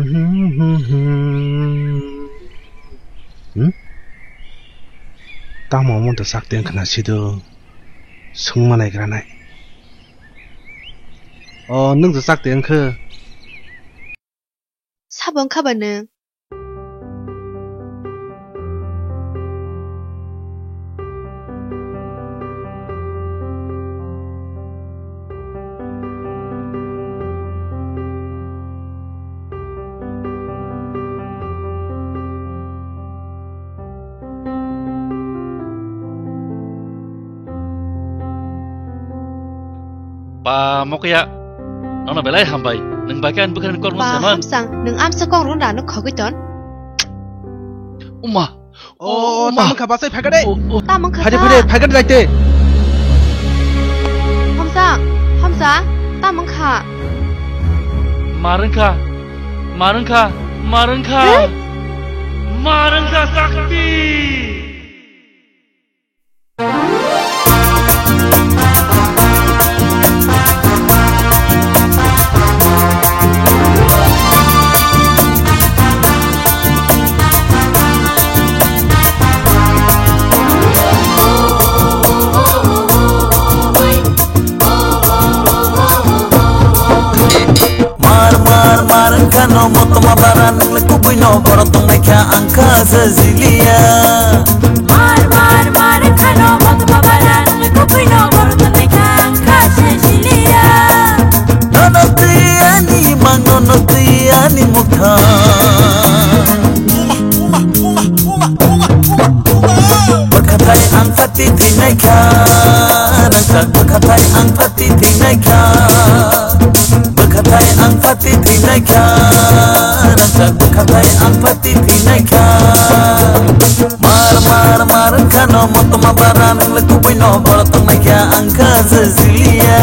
Tamo omo da chak teng khna sido. Sungma naigra nai. O, nwng da chak teng khe. Sabo wngkha ba nwng? Ba mokya, nono belai hambai, nwng bai khe ani bwkha ni kok rwna ba seman. Hamsang, nwng amsa kok rwna rano khogwi ton. Uma. O, o, ma. Tamo kha basai phai kha de. O, o. Tamo kha phai de, sa. Phai de, phai kha de daite. Hamsa, Hamsa, tamo kha. Marwng kha, marwng kha, marwng kha. He? Marwng kha sakti. Tongnaikha ang kha se jiliya. Mar, mar, mar, khano motma bara, nang le kubui no bor tongnaikha ang kha se jiliya. Nono twi ani mang, nono twi ani mukha. Bwkhathai ang phatwi thwinaikha, rwngthak bwkhathai ang phatwi thwinaikha. Bwkhathai ang phatwi thwinaikha, rwngthak bwkhathai ang phatwi thwinaikha. Mar, mar, mar wngkhano motma bara, nang le kubui no bor tongnaikha ang kha se jiliya.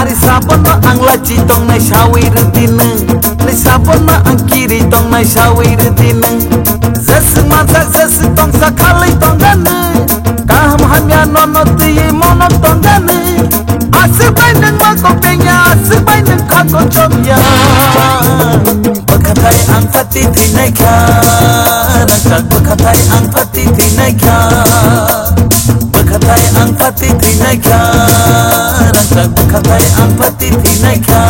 Ari sabono ang lachi tongnai sawi rwdi nwng. Ari sabono ang kiri tongnai sawi rwdi nwng. Jeswk mansak jeswk tongsa khalwi tongda nwng. Kaham hamya nono twiwi mono tongda nwng. Aswk bai nwng ma kok tengya, aswk bai nwng kha kochomya. Bwkhathai ang phatwi thwinaikha, rwngthak bwkhathai ang phatwi thwinaikha. Bwkhathai ang phatwi thwinaikha, rwngthak bwkhathai ang phatwi thwinaikha.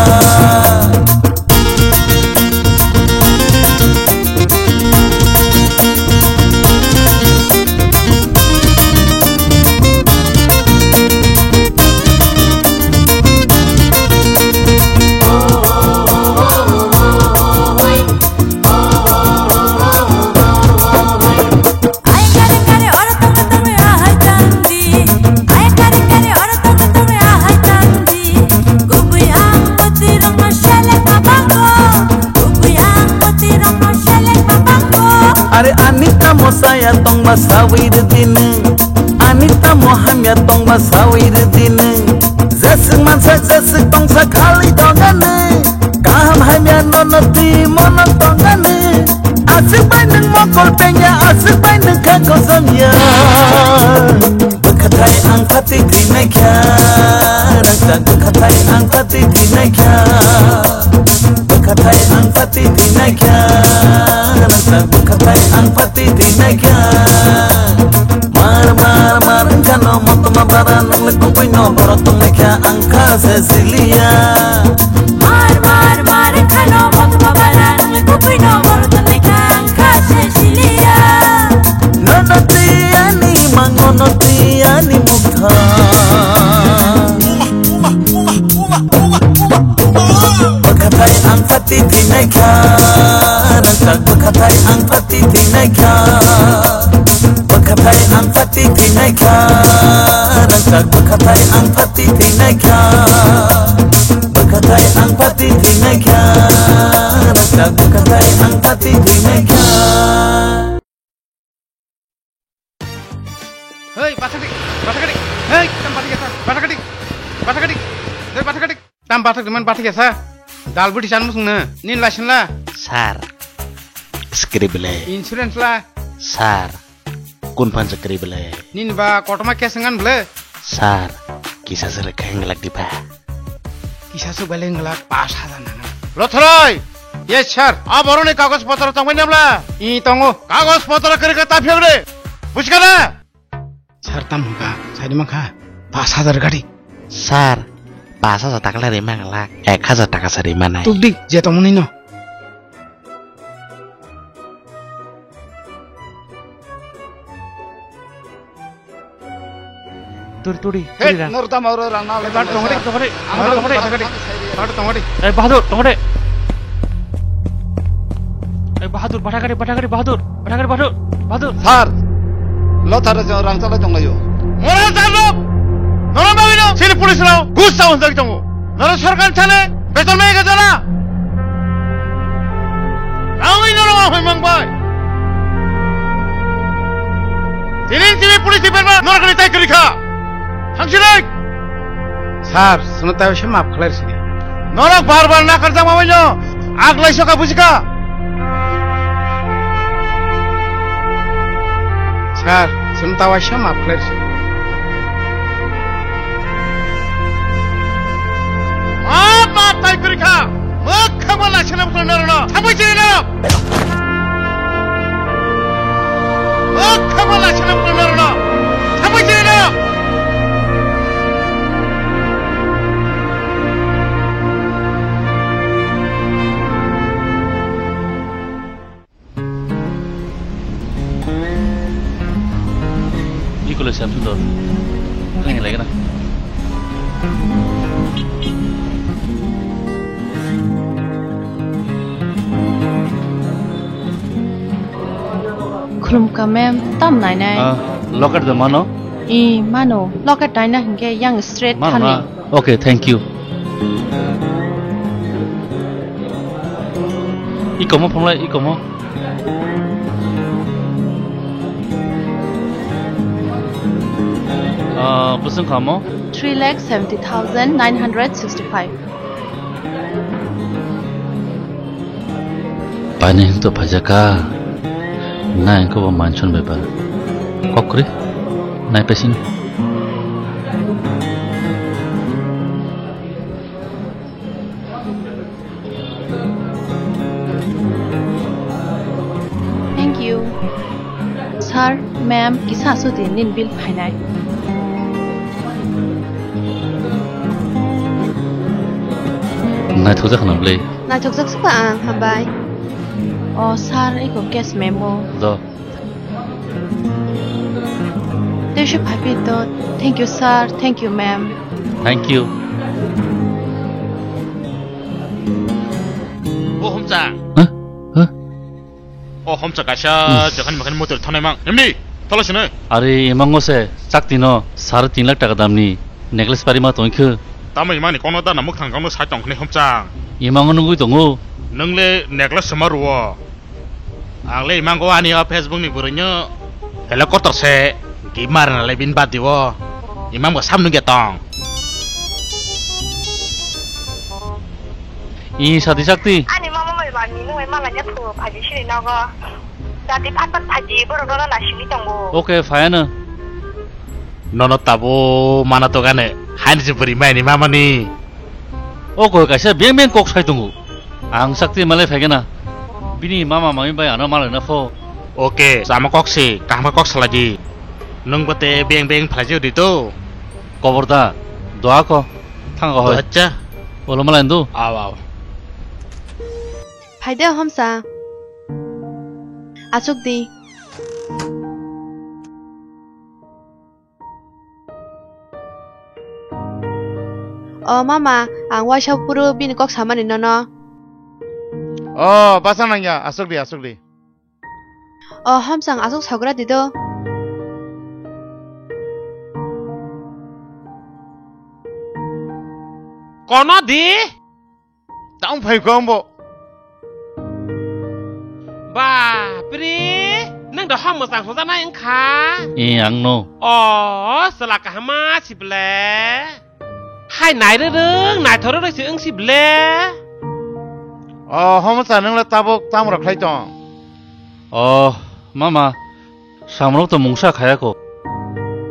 Are ani tamo saya tongba sawi rwdi nwng. Ani tamo hamya tongba sawi rwdi nwng. Jeswk mansa jeswk tongsa khalwi tonga nwng. Kaham hamya nono twi mono tonga nwng. Aswk bai nwng mokol tengya, aswk bai nwng kha kochomya. Bwkhathai ang phatwi thwinaikha, rwngthak bwkhathai ang phatwi thwinaikha. Bwkhathai ang phatwi thwinaikha, rwngthak bwkhathai ang phatwi thwinaikha. Mar, mar, mar wngkhano motma bara, nang le kubui no bor tongnaikha ang kha se jiliya. Mar, mar, mar wngkhano motma bara, nang le kubui no bor tongnaikha ang kha se jiliya. Nono twi ani mang, nono twi ani mukha. Bwkhathai ang phatwi thwinaikha, rwngthak bwkhathai ang phatwi thwinaikha. Bwkhathai ang phatwi thwinaikha, rwngthak bwkhathai ang phatwi thwinaikha. Bwkhathai ang phatwi thwinaikha, rwngthak bwkhathai ang phatwi thwinaikha. Hei, bathakdi, bathakdi. Hei, tam bathakdi, bathakdi. Bathakdi. Hei, bathakdi. Tam bathakdi man bathakdi sa. Dal budi chan musung na. Nin license la? Sir. Script le. Insurance la? Sir. Kun pansa kri bele. Nin ba kotoma case ngan bele. Sir, kisa sere khenglak diba. Kisa su bele nglak pas hajar nangan. Lothroi! Yes, sir. A boroni kagoj potro tongbai namla? I tongo. Kagoj potro kiri ka ta phiyok re. Bujikhana? Sir, tam hwnkha. Saidi mankha. Pas hajar gadi. Sir, pas hajar taka le rima nglak. Ek hajar taka se rima nai. Tukdi, je tongmani no. Turi, turi, Hei, turi, rang. Nor tamo oro rang na Hei, le bar tongori, tongori, Ang bar tongori, tongori, tongori, bar tongori. Eh, Bahadur, tongori. Eh, Bahadur, bathakari, bathakari, Bahadur, bathakari, Bahadur, Bahadur. Sir, lo thare jo rang chalai tonglayo. Mora jalo, nora mawino, sini police rao, gus sa unjak tongo. Nora sorkar chale, beton mai ga jala. Rawi nora ma hoi mang bai. Tini tini police ni berma, nora kani tai kari kha. Thangsi rai. Sir, suno tai se map khlai sidi. Norok bar bar nakarjakma bai no. Aglai soka bujika. Sir, chwng ta waisa maaf khlai rwsio. Maaf, maaf tai kwrwi kha. Mwkhangma laisana bwkhwlwi norokno. Thangbai chini norok. Mwkhangma laisana bwkhwlwi norokno. Thangbai chini norok. Iko le siam sundor. Kang yang lagi na. Khulumkha ma'am, tam nainai? Ah, locket da mano? I, mano. Locket naina hinkhe yang straight mano thani. Na? Okay, thank you. Ikomo phunglai, ikomo. Ah, bwswng khamo? Three lakh seventy thousand nine hundred sixty-five. Painai hwnkhe to phaijakha. Nai hwnkhe bo mansion bai ba. Kok kwrwi. Nai paising. Thank you. Sir, ma'am, kisa aswk di nini bill phainai. Naithokjak khna bwle. Naithokjak se ba ang, hambai. O sir, iko cash memo. Do. Tei se phaiphito. Thank you, sir. Thank you, ma'am. Thank you. O Homchang. Huh? Huh? O Homchang kaisa Hmm. Jakhani makhani motor thanai mang. Emni, thala sini. Are, imango se, chak tino, sare tin lakh taka damni necklace pari ma tongkhe. Tamo imani kono da na mukhang kono sai tongkhne Homchang. Imango nungui tongo. Nungle necklace sama ruo. Ang le imang go ani o Facebook ni bwrwi no. Hello kotor se. Gimar na le bin bad diwo. Imang bo sam nungya tong. I sati sakti. Ani mama mai ba ni mung mai mala nya thu phaji sini nogo. Dati phat phat phaji borok no na sini tongo. Okay, fine. Nono tabo mana to gane. Hain se bwrwi mai ni mama ni. O koi kaisa beng beng kok sai tongo. Ang sakti malai phaigena. Bini mama mami bai ano malai na pho. Oke, sama kok si, kahma kok salai di. Nung bate beng beng phalai di to. Kobor da, doa ko, thang ko hoi. Acha. Olo malai do. Aw, aw. Phaide Homsa. Achuk di. O mama, ang waisa phuru bini kok samani nono. O, basa nangya, aswk di, aswk di. O, Homsang, aswk sagra di do. Kono di? Tamo phai kho ambo. Bapre, nang da hom mwchang hwnjaknai wngkha? E, ang no. O, chwla kaham ma si ble. Hai nai rwrwng, naithok rwrwng si wng si ble. O, hom cha nang le tabuk tamo rok khlai tong? O, mama, samrok to mungsa khaya kho.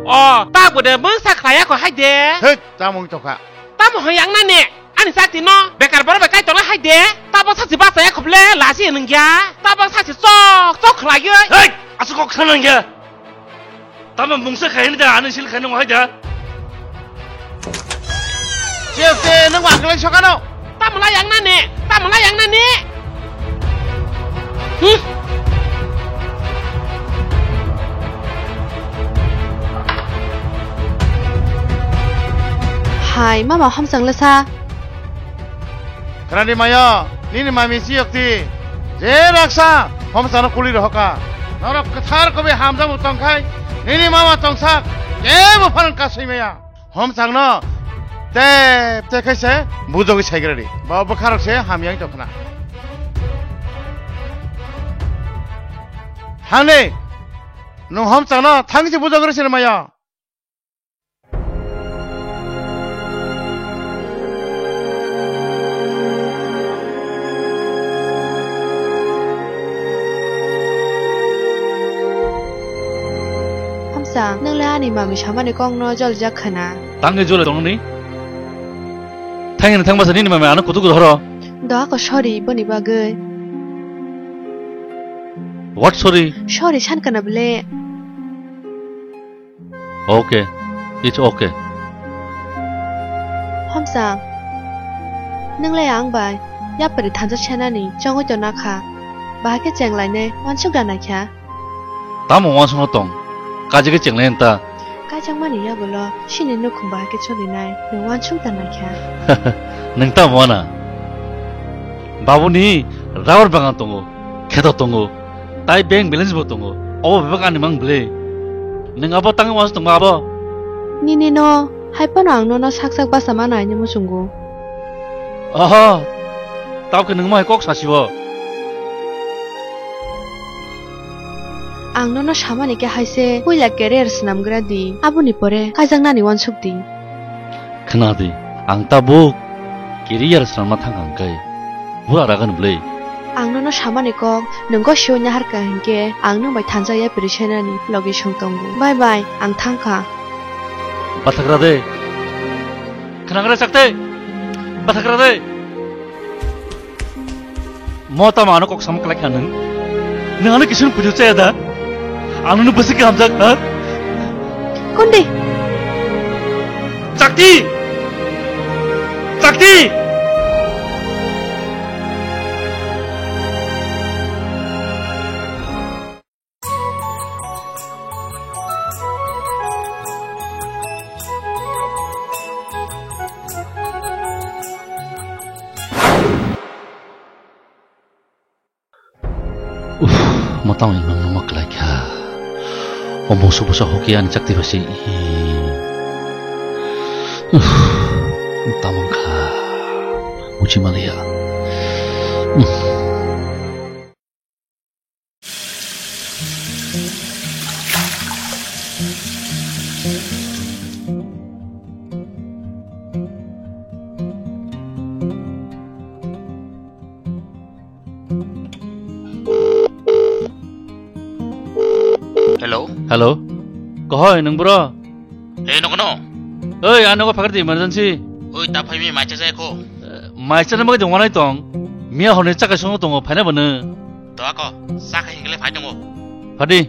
O, ta bo de mungsa khaya kho hai de. Hei, tamo wng tokha. Tamo hoi yang nani? Ani sakti no bekar borok bai kaitor hai de. Tabok sakti bachaya khuble lasi nungya. Tabok sakti chok chok khlaiyo. Hei! Aswk kok sana nungya. Tamo mungsa khaini da ani sil khaini hai da. Chete nang wa khlai sokano. Tamo la yang nani? Tamo la yang nani? Hmm? Hai, mama hamsang lesa. Khnadi maya, nini mami siyokti. Je raksa, homsano kuli rohoka. Norok kwthar kobe hamjamu tongkhai, nini mama tongsak, kebo phanang kasui maya. Homsangno tep tep khai se bujogwi saigradi. Ba bwkharok se hamyang tongkhna. Thangni, nwng homsangno thangsi bujogwi sini maya. Nwng le ani mami samani kokno jolijak khna. Tangwi jole tongni? Thangni thangmasa nini mami ano kutuk dhoro. Doa ko sorry boni bagwi. What sorry? Sorry san kana bole. Okay, it's okay. Homsa, nwng le ang bai yapri thansa senani chongwi tona kha. Bahai khe chenglainai wansuk da naikha. Tamo wansukno tong? Kajagwi chenglai ta. Kaijakmani yagulo sini nukhung bahai khe cholinai nwng wansuk da naikha. Nwng tamo wana? Babuni rubber bagan tongo, kheto tongo, tai bank balance bo tongo. Obo bebak ani mang bwle. Nwng abo tangwi wansuk tongma abo? Nini no, hai phano ang nono sak sak basa mana ani muchungo. Oho, tabukhe nwng mo hai kok sasibo? Ang nono samani khe haise puila career swnamgra di, aboni pore kaijaknani wansuk di. Khna di, ang tabuk career swnamna thang kha hwnkhe bura ragan bwle. Ang nono samani kok nwng gosio nahar kha hwnkhe ang nwng bai thansa yapri senani logi song tongo. Bye bye, ang thang kha. Bathakra de. Khnagra sakte. Bathakra de. Mo tamo ano kok sam kalai kha nwng? Nwng ano kisun pujo chaya da? Ano no bwswk hamjak, ha? Kundi? Chakti! Chakti! Uff, matang imang numa kelaikha. Omo subusa hoki ani chakti basi. Uff, tamang kha. Uchi malia. Uff. Hello. Hello. Kohoi nwng bro? Ei, nogo no? Oi, ano ko phakar di emergency. Oi, ta phai mi mai cha jai ko. Mai cha na mai dong wanai tong. Miya hone cha kai song tongo phaina bwno. To ako, cha kai hingle phai tongo. Phadi.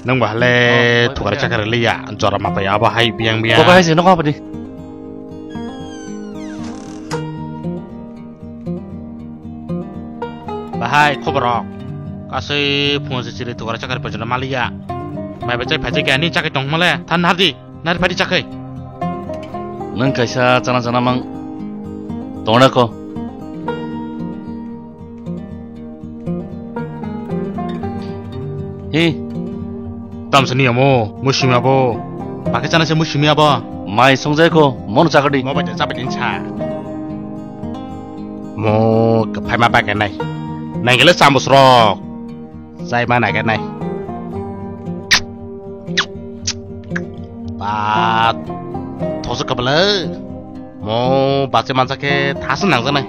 Nang bahale. Oh, thukar chakar liya, jora mapai abo hai biang biang. Kok hai se nokha phadi. Bahai, khobor rok. Kasui phone se chiri tukar chakar pajana maliya. Mai bachai phai jai ani chakai tong male, than nardi, nar phadi chakai. Nang kaisa chana chana mang tongna ko. Hi. Tamsani amo, musimi abo. Pakai chana se musimi abo. Mai songjai ko, mon chakadi. Mo bacha chapai din cha. Mo kephaima bagai nai. Nai gele samus rok. Chai ma nai nai. Ba, thosu kabala. Mo bacha mansa ke thasu nang janai.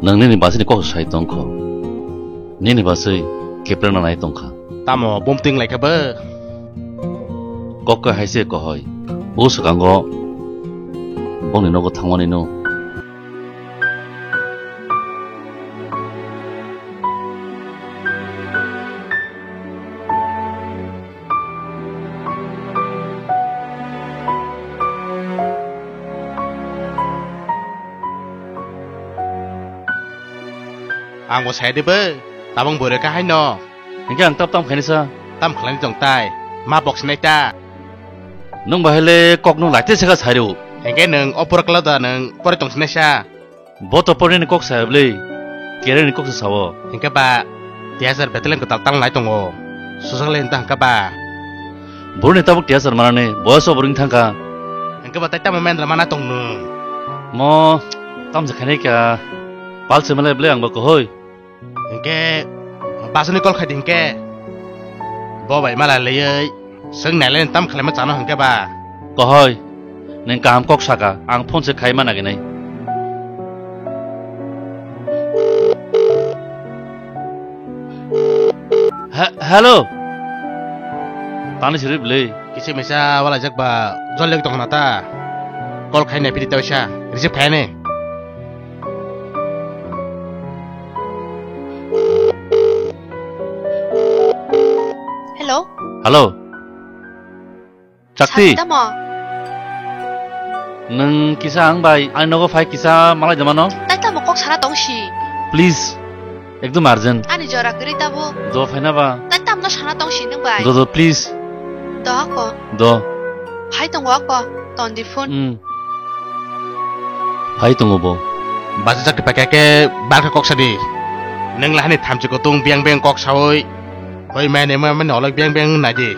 Nang nini bachani kok sai tongkho. Nini bachai kepreng na nai tongkha. Tamo bumting lai kha ba? Kok ka hai se kohoi. O swkango bongni nogo thangmani no. Ang bo sai de ba, tabang bore ka hai no. Hingke ang tap tam khaini sa. Tam khlaini tong tai, ma box nai ta. Nung bahai le kok nung laite seka sai ru. Hingke nung opor kala da nung pore tong sinai sa. Bo to porni ni kok sa bwle, kereni kok sa sao. Hingke ba, tei hajar beteleng kwtal tang lai tongo. Sujak le hinta hingke ba. Boroni tabuk tei hajar manani, boyas obo ring thangka. Hingke ba tai tamo mendra mana tong nung. Mo, tam je khainai kha, pal se malai bwle ang ba kohoi. Hingke, basuni kol khai di hingke. Bo bai malai lei, seng nai le tam khlai ma chano hingke ba. Kohoi. Neng kaham kok saka, ang phone se khai ma naginai. He-, hello. Tani siri bwlwi. Kisa misa walaijak ba jol lek tongna ta. Call khai nai pidi ta wisa. Receive khai ne. Hello. Hello. Chakti. Sari tamo? Nwng kisa ang bai ani nogo phai kisa malai da mano? Tai tamo kok sana tong si? Please, ekdom urgent. Ani jora kwrwi tabo? Do phaina ba? Tai tamno sana tong si nwng bai? Do, do, please. Do ako. Do. Phai tongo ako, ton di phone. Hmm. Phai tongo bo. Basa chakti paikha khe bakha kok sadi. Nwng lahani thamchi kutung beng beng kok sawi. Hoi mane mane olok beng beng nai di.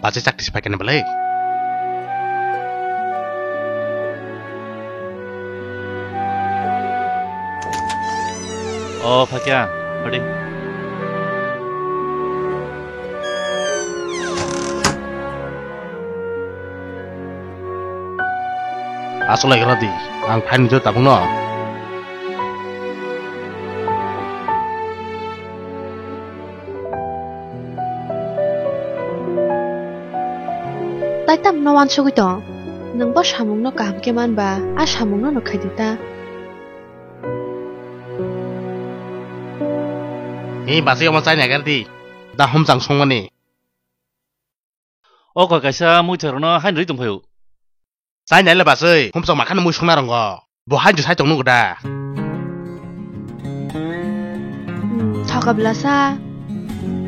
Bachai chakti se phaikha ni belai. O phaikha, hadi. Aswk lai rw di, ang phaini jo tabukno. Tai tamno uansugwi tong? Nwng bo samungno kaham khe man ba, a samungno no khai di ta. Hi, basi omo chai nagar di. Da humchang songmani. O koi kaisa muithai rokno haino rwi tongphaio. Chai naile bachwi, humchok makhano mui songna rongo. Bo haino sai tong nugo da. Hmm, thoka bwlasa.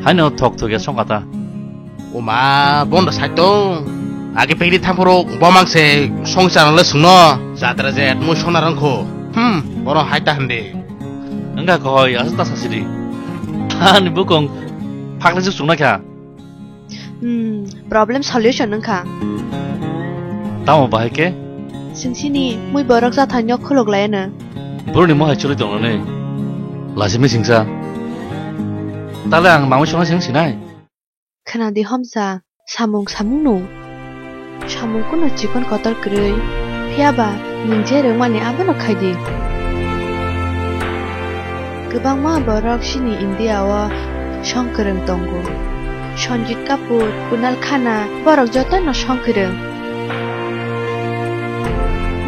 Haino thok thok ya songkha ta. Oma, bondo sai tong. Age pekri thamphuru bo mangse songchar le sungno. Jatra jet mui songna rongkho. Hmm, boro hai ta hande. Wngkha koi, aswk ta sasidi. Ani bukong phakle se sungna kha. Hmm, problem solution wngkha. Tamo bahai khe? Chwng chini mui borok jathaino khuluk laiano. Borokni mohai chwlwi tongnani. Lachi misingsa. Tale ang mamui songna seng sinai? Khwnadi homsa, samung samung no. Samung kuno chikon kotor kwrwi, phiya ba nwng je rwngmani abono khai di. Kwbangma borok chini India o song kwrwng tongo. Sanjit Kapoor, Kunal Khanna, borok jotono song kwrwng.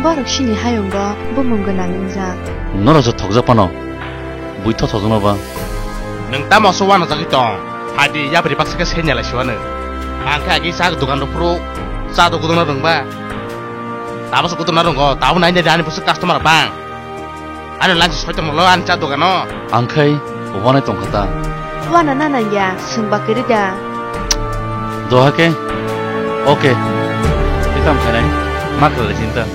Borok chini hayungo bumung gwnang wngjak. Norok je thokjak phano, bui tho thokjakno ba? Nwng tamo se uanajagwi tong? Phaidi yapri baksa khe senya lai siwano. Ang khe agi cha dogan rok phuru cha do gudona rwngba. Tamo se gudona rwngo, tamo nai nai ani busu customer bang. Ani lunch soi tongmolo ani cha dogano. Ang khai uanai tongkha ta. Uana na nangya, swngba kwrwi da. Doha khe? Okay. Itam khainai. Ma khlai sinta.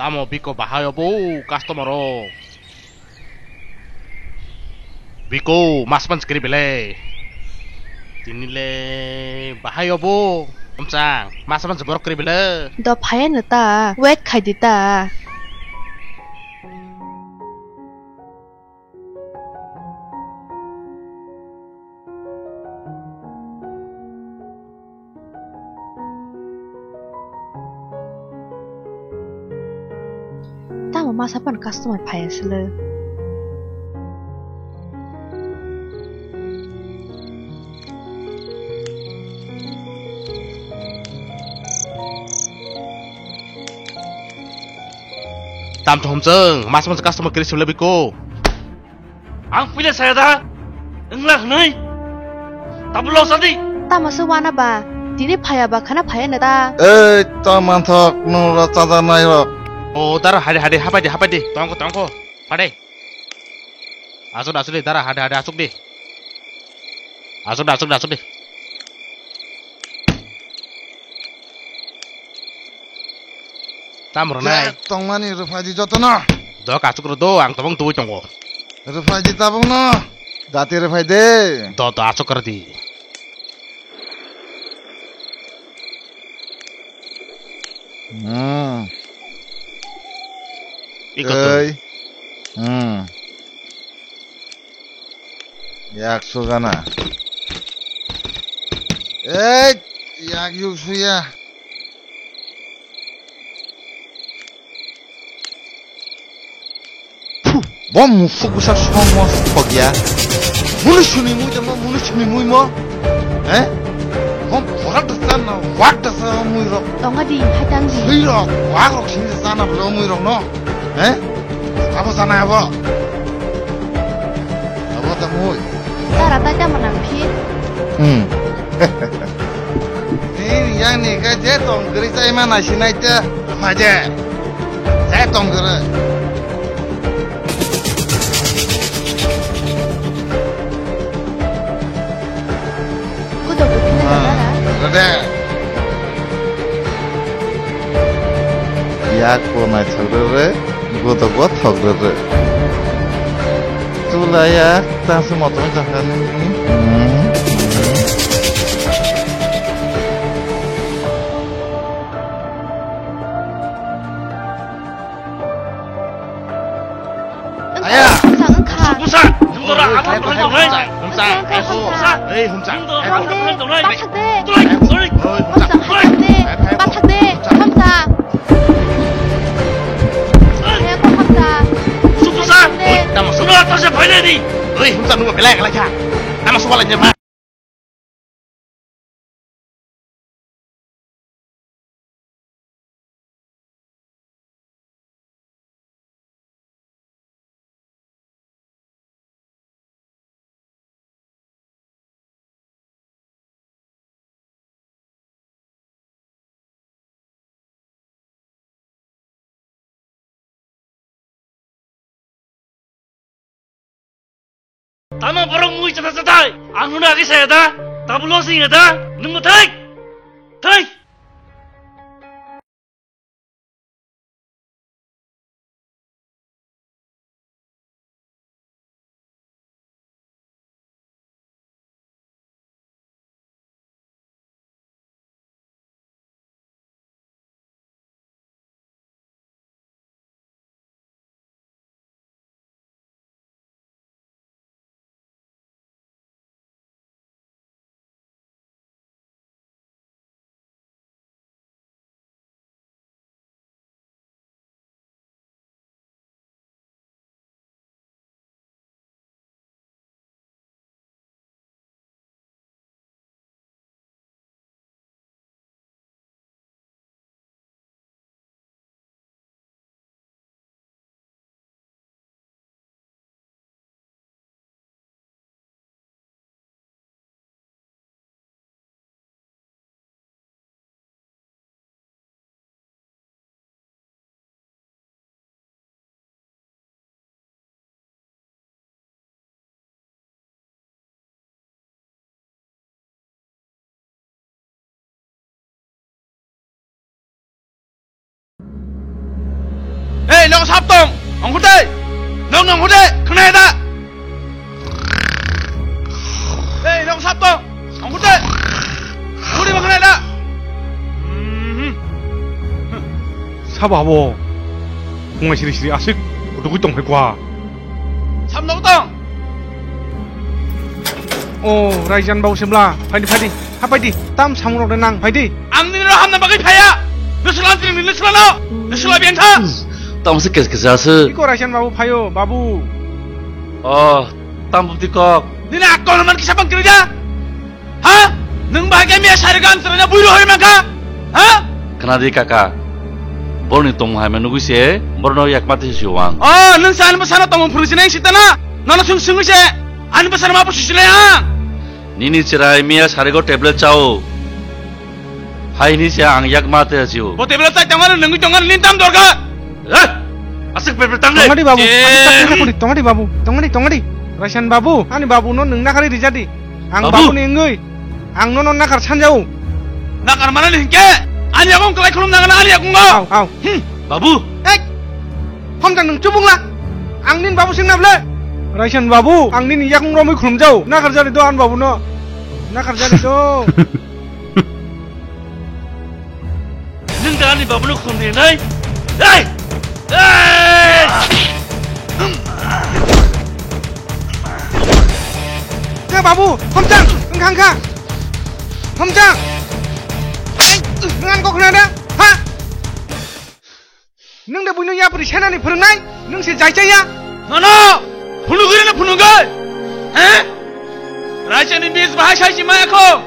Tamo biko bahai obo customer rok. Biko mas man se kwrwi belai. Tini le bahai obo. Omchang mas man se borok kwrwi belai. Do phaiya no ta, wait khai di ta. Tamo masa pan customer phaiya silo. Am thom chwng, mas mas customer kiri sula biko. Ang pile saya da. Engla hnai. Tablo sadi. Tama se wana ba. Tini phaya ba khana phaya na da. Ei, tama thok, no ra chada nai rok. O, dara hade hade hapai de, hapai de. Tongko, tongko. Pade. Asuk, asuk de, dara hade hade asuk de. Asuk de, asuk de, asuk de. Tam rwnai. Je tongmani rwphaidi jotono. Do kachuk rw do, ang tobong tubui tongo. Rwphaidi tabukno. Jati rwphaidi. Do, do, achuk rwdi. Hmm. Iko to. Ei. Hmm. Yak sugana. Ei, yak yuk suya. Phu, bo musuk bwsa songmo sokya. Munu suni mui tongmo, munu suni mui mo. Eh? Bo borak da chana, wak da sa mui rok. Tonga di, hai tang di. Sui rok, wak rok sini da chana bro mui rok no. Eh? Abo chana abo. Abo ta mui. Tara ta tamo nang phi. Hmm. Ni yang ni ka je tong kri chai ma na sinai te. Pha je. Je tong kri. Kudo kudo na dara. Rede. Yak bo naithok rere, godo bo thok rere. Chula yak tangse motom jakha nini. Aya! Wngkha, wngkha. Busa! Busa! Oi, oi, oi, oi, oi, oi. Humsa, humsa. Humsa, humsa. Ei, humsa. Hamde, bathakde. Oi, humsa. Hamsa, hamde, bathakde. Hamsa. Aya, kok hamsa. Busa, busa. Hamde. Oi, tamo suno ato se phaile di. Oi, humsa, nunggu belai, belai kha. Tamo suba lagi, ma. Tamo borok mui chana chatai? Ang hwnwi agi saya da? Tabuk lo sing ya da? Nwng bo thai? Thai! Hei, nogo sap tong, ongkhor de. Nog nong khor de, khwnaya da? Hei, nogo sap tong, ongkhor de. Khori ba khwnaya da? Sabo abo. Khungai siri siri aswk kutugwi tong hai kwa. Sam nogo tong. O, Raijan babu semla, phaidi, phaidi, ha phaidi, tam samung rok de nang, phaidi. Ang nini rok hamna bagwi phaya. Nusula ang tini nusula no, nusula biyang tha. Tam se kes kes ase. Iko Raijan babu phayo, babu. O, tam bupti kok. Nini akko naman kisa bang kiri ja. Ha? Nwng bahai khe miya sari gam chwraina buiro hoi mangkha? Ha? Khna di kaka. Borokni tongmung hai ma nugwi se, borokno yakma twi sio ang. Oh, nwng sa ani bwsano tongmung phwrwng sinai sitana? Nono swng swngwi se, ani bwsano ma busi sinai ang? Nini chwrai miya sarigo tablet chao. Hai hini se ang yakma twi sio. Bo tablet chai tongo, nwngwi tongo, nini tam dorkar? Eh, aswk tablet tang le. Tongadi babu, Eh. Ani sakni sakuri, tongadi babu, tongadi, tongadi. Raisan babu, ani babu no nwng nakarwi rijadi. Ang Babu. Babu ni wngwi. Ang nono nakar sanjao. Nakar manani hinkhe ani yakung kwlai khulum nangana ani yakungo. Au, au. Hmm. Babu. Ek. Hamjang nwng chubung la. Ang nini babu singna ble. Raisan babu, ang nini yakung romwi khulumjao. Nakar jari do ani babu no. Nakar jari do. Nwng da ani babuno khumni nai? Ei! Ei! Khe babu, hamjang, wngkha, wngkha. Hamjang. Ai, nwng ani kok khna da? Ha? Nwng de buino yapri senani phwrwngnai, nwng se jaichaya. Nono, phunugwi reno phunugwi. He? Raisani bis bahai saisi maya kho.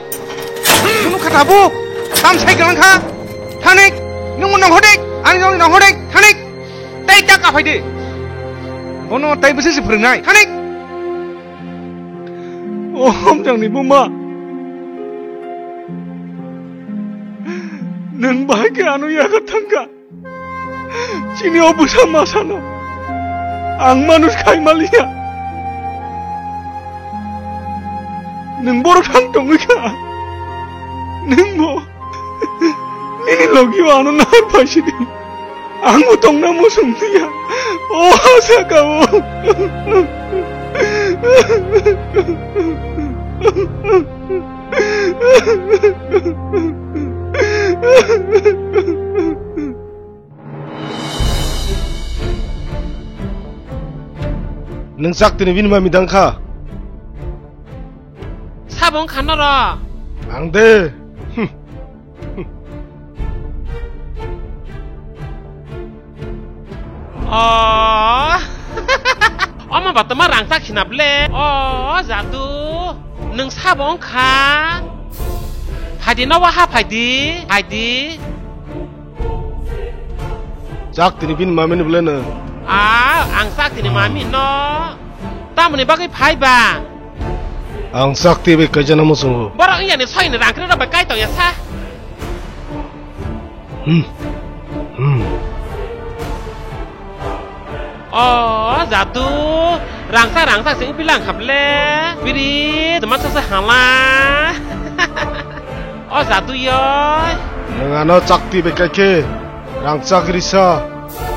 Phunuk kha tabuk, tam sai galang kha. Thanik, nwng mo nonghodik, ani nongni nonghodik, thanik. Tai ta kaphai de. Bono tai bwswk se phwrwngnai, thanik. O hamjangni buma. Nwng bahai khe ano yaga thangkha. Chini o bwsa masano ang manush khai maliya. Nwng borok thang tongwi kha. Nwng bo nini logi o ano nahar phaisidi. Ang bo tongna muchung liya. O ha saka o. Nwng chak tini bini mami dang kha? Sabo wng kha noro. Ang de. Hm. Oh. Omo ba tama rangchak khina ble. Oh, jadu. Nwng sabo wng kha. Phaidi no waha phaidi. Phaidi. Chak tini bini mami ni ble nwng. Ah, ang chak tini mami no. Tamoni bagwi phai ba? Ang chak twi bai kaijana muchungo. Borok wngya ni soini rang kre rok bai kai tong ya sa. Hmm. Hmm. O jadu, rangsa rangsa sing bilang khable. Biri, teman sasa hala. O jadu yoi. Nwng ano chak twi bai kai khe, rangchak risa,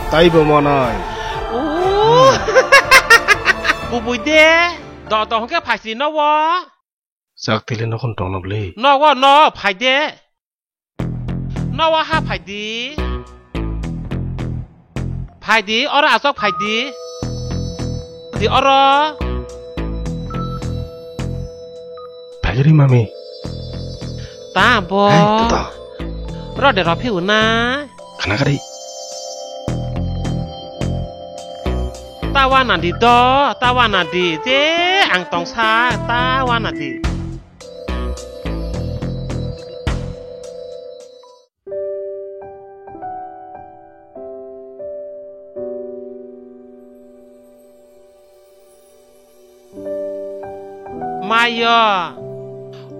tai bo manai. Uh. Kubui de. Do, do, hwnkhe phaisri nowo. Chak twi le nokhon tongna bwle. Nowo, no, phai de. Nowo ha phai di. Phai di, oro aswk phai di. Di oro. Phai ri mami. Ta bo. Hei, toto. Ro de ro phi una. Khana kari. Ta wana di do, ta wana di, je ang tongsa, ta wana di. Mayo,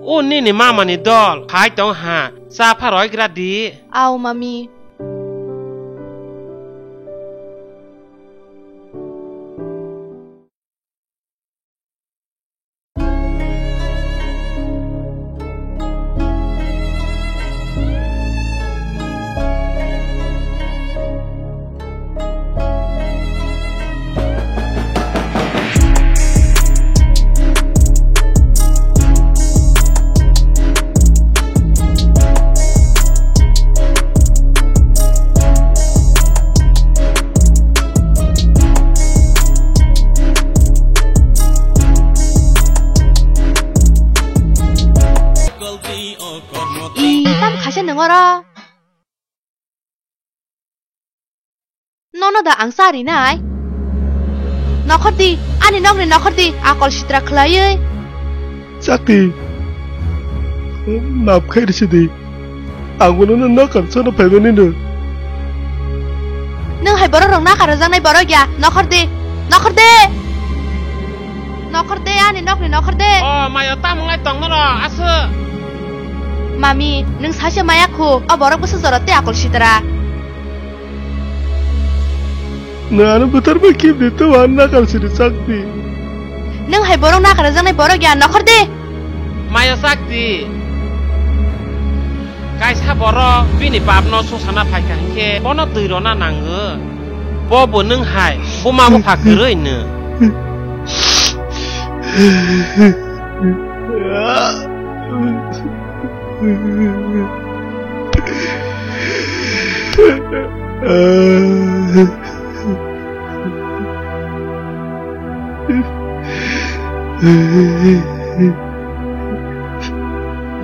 o nini mamani dol phai tong ha, cha pha roi gra di. Au, mami. I, tam khaisa nwng oro. Nono da ang cha rinai? Nokhor di, ani nokni nokhor di, akol sitra khlaiwi. Chakti, map khai risi di. Ang bono no nokar chana phaimani no. Borok rok nakha rwjaknai borok ya. Nokhor de. Nokhor de. Nokhor de, ani nokni nokhor de. O, mayo, tamo wngwi tong nono, aswk? Mami, nwng saisa maya khu, o borok bwswk jora tei akol sitra. Nwng ano bwtharma kibni tei ano nakal sini chakdi. Nwng hai borok nakal rwjaknai borok ya, nokhor de. Maya chakdi. Kaisa borok bini papno susana phaikha hinkhe bono twi rwna nango. Bo bo nwng hai buma bupha kwrwi nw.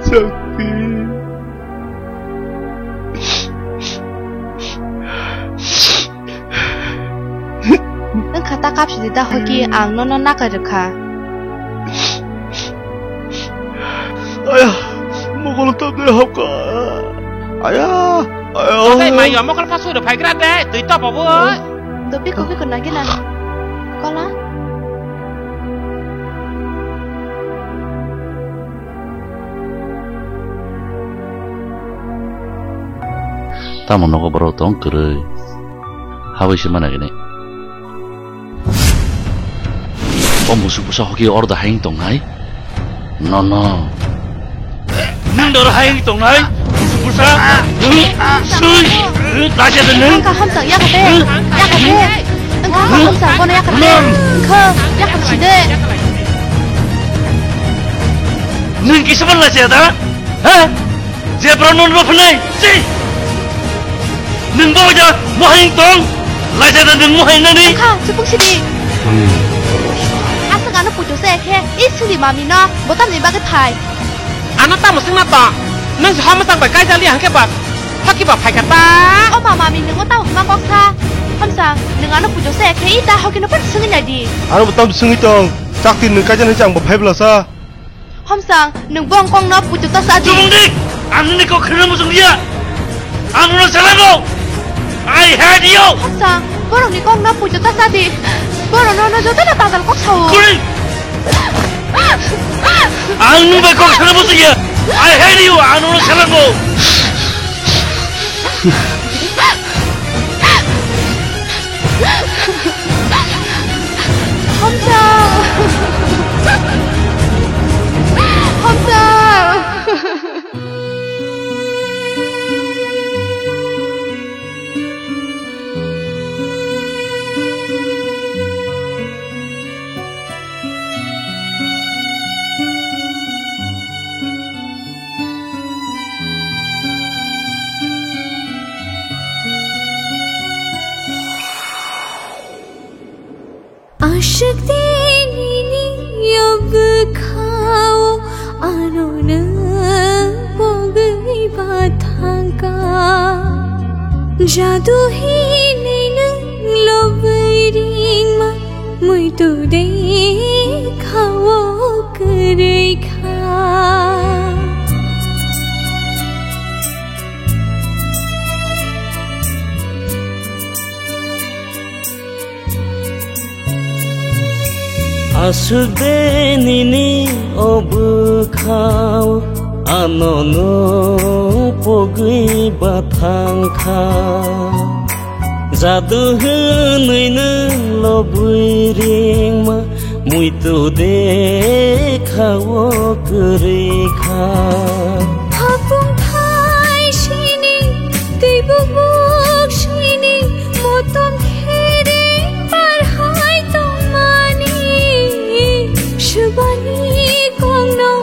Sakti. Nwng kha ta kap sidi da hoki ang nono nakai rwkha. Aya, mokolo topnai hapkha. Aya, aya. Tei mayo mokol pasu rw phaigra de, twi topo bo. Dopi kopi ko nagi na. Kola. Tamo nogo borok tong kwrwi. Habwi se mana gini. O musuk bwsa hoki orda haing tongnai. No, no. Nang dor haing tongnai. Musuk bwsa. Sui. Lasia de nung. Wngkha hamsa yakate. Yakate. Wngkha hamsa bono yakate. Wngkha yakate side. Nung kisa ban lasia da? Ha? Jebra non ro phnai, si! Nwng bo ja mohai tong, laisa da nwng mohai nani. Kha, chupuk sidi. Asa gano pujo se khe, i sidi mami no, botam ni bagwi thai. Ano tamo singna to, nwng si homa sang bai kaijali hangke ba, hoki ba phaikha ta. O ma mami nwng o tamo ma kok sa. Hamsa, nwng ano pujo se khe, i ta hoki no pan singwi nai di. Ano botam singwi tong, chakti nwng kaijani chang bo phai bla sa. Homsang, nwng bongkong no puitu ta sa di. Chubung dik! Ang nini kok kheno muchung liya. Ang no selago. I hate you. Homsang, borok ni kok no puitu ta sa di. Borok no no joto no tajal kok sao. Kuri! Ang nini bai kok kheno muchung liya. I hate you. Ang no selago. Hamsa! Hamsa! Aswk de nini o bwkhao ano nwng pogwi ba thangkha. Jadu hinwi nwng lobwi ringma muitu de khao kwrwi kha. Aswk de nini o bwkhao ano nwng pogwi ba thangkha. Jadu hwnwi nwng lobwi ringma muitu de khao kwrwi kha. Hapung thai sini, twi bubuk sini, motom khere bar hai tongmani. Subani kongno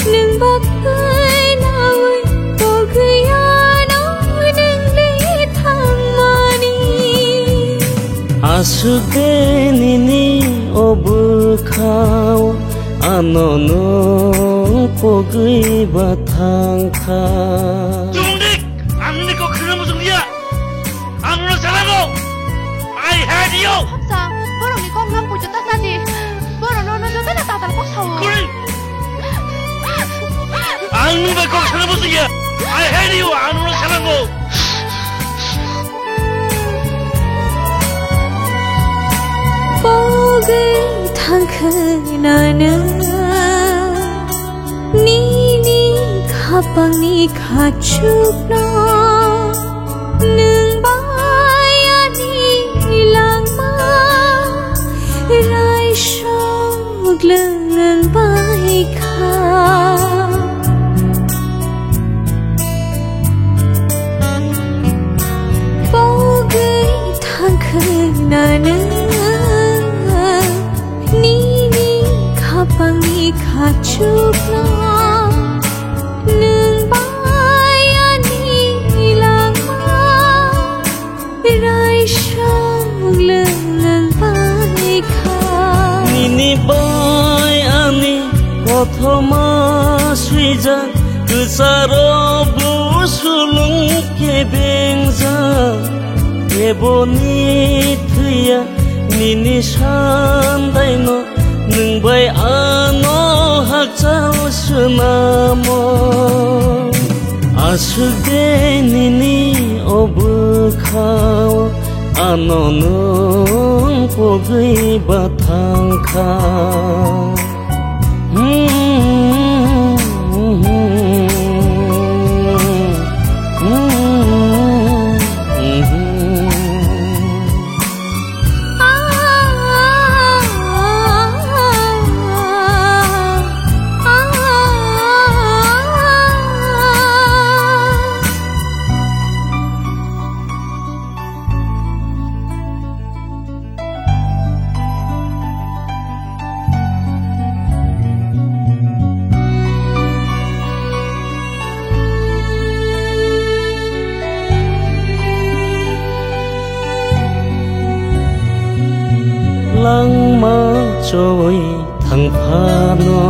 nwng bak khnaui, pogwi ano nwng le thangmani. Aswk de nini o bwkhao ano nwng pogwi ba thangkha. Chubung dik! Ang nini kok kheno muchung liya! Ang no selago! I hate you! Hamsa, borok ni kok nwng puitu ta sa di. Borok no no joto no tatal kok sao. Kuri! Ang nwng bai kok sana muchung ya. I hate you. Ang nwng sana go. Pogwi thangkhwna nwng nini khapangni khachukno, nwng bai ani langma raisok lwng bai kha. Pogwi thangkhwna nwng nini khapangni khachukno, nwng bai ani langma raisok lwng bai kha. Nini bai ani kothoma swijak, kwcharo busulung kebengjak. Keboni thwiya nini sandaino, nwng bai ano hakchal swnamo. Aswk de nini o bwkhao ano nwng pogwi ba thangkha. Langma choi thang phano,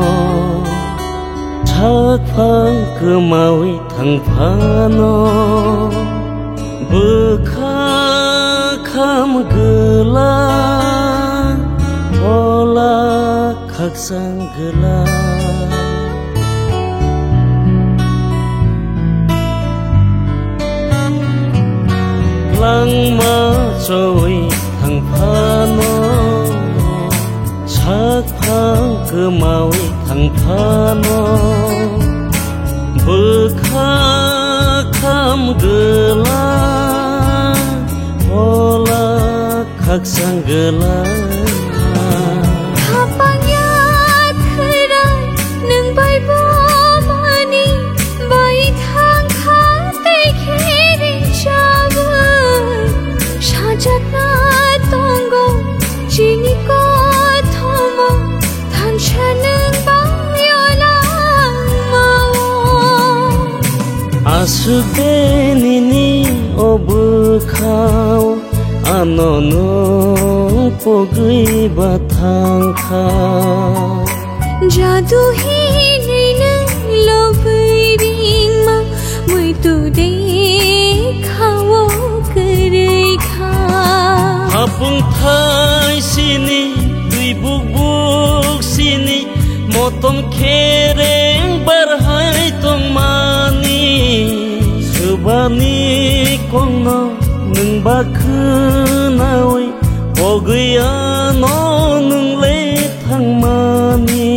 sakphang kwmawi thang phano, bwkha kham gwla, ola khakchang gwla. Langma choi thang phano, sakphang kwmawi thang phano, bwkha kham gwla, ola khakchang gwla. Khapang ya khwrai nwng bai bo mani bai thang kha tei khe ring chawi. Sajak na tongo chini kothomo thansa nwng bai o langmao. Aswk de nini o bwkhao ano nwng pogwi ba thang kha. Jadu hinwi nwng lobwi ringma muitu de khao kwrwi kha. Hapung thai sini, twi buk buk sini, motom khereng bar hai tongmani. Swbani kongno nwng ba khwnawi, pogwi ano nwng le thangmani.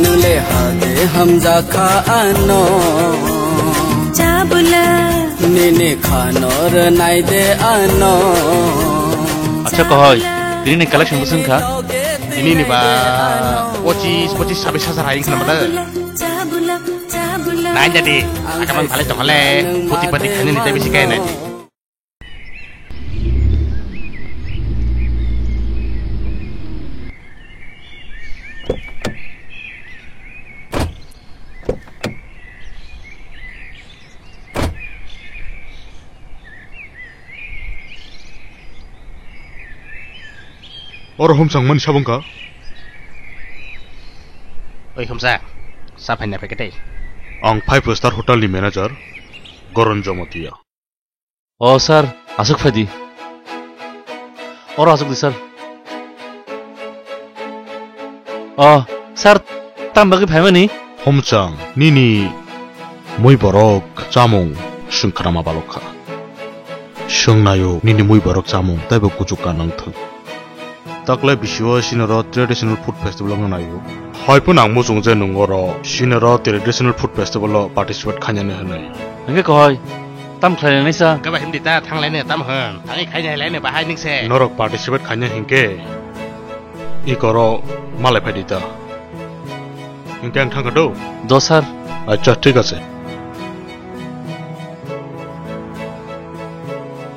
Nule hage hamjakha ano. Chabula. Nini khano rwnai de ano. Acha kohoi, tini ni collection bwswng kha? Nini ba pochis, pochis, sabis hajar hai khna mada. Nai jadi, akaman bhalai tongale, puti pati khani ni tebi sikai nai. Oro humsang mani sabung ka? Oi humsa, sa phaina phai kete. Ang five star hotel ni manager, Goron Jomotia. O sir, aswk phaidi. Oro aswk di sir. O sir, tam bagwi phaimani? Homchang, nini mui borok chamung swngkhrama balokha. Swngnayo nini mui borok chamung taibo kuchuk ka nangthung. Taklai bisio sinoro traditional food festival wngna naio. Hai phano ang muchung je nwng oro sinoro traditional food festival o participate khainani hwnwi. Hwnkhe kohoi, tam khlainani sa? Hwnkhe ba himdi ta thanglaini tam hwn. Thangwi khaina hilaini bahai ning se. Norok participate khaina hinkhe ikoro malai phaidi ta. Hinkhe ang thangkha do. Do sir. Acha, thik ache.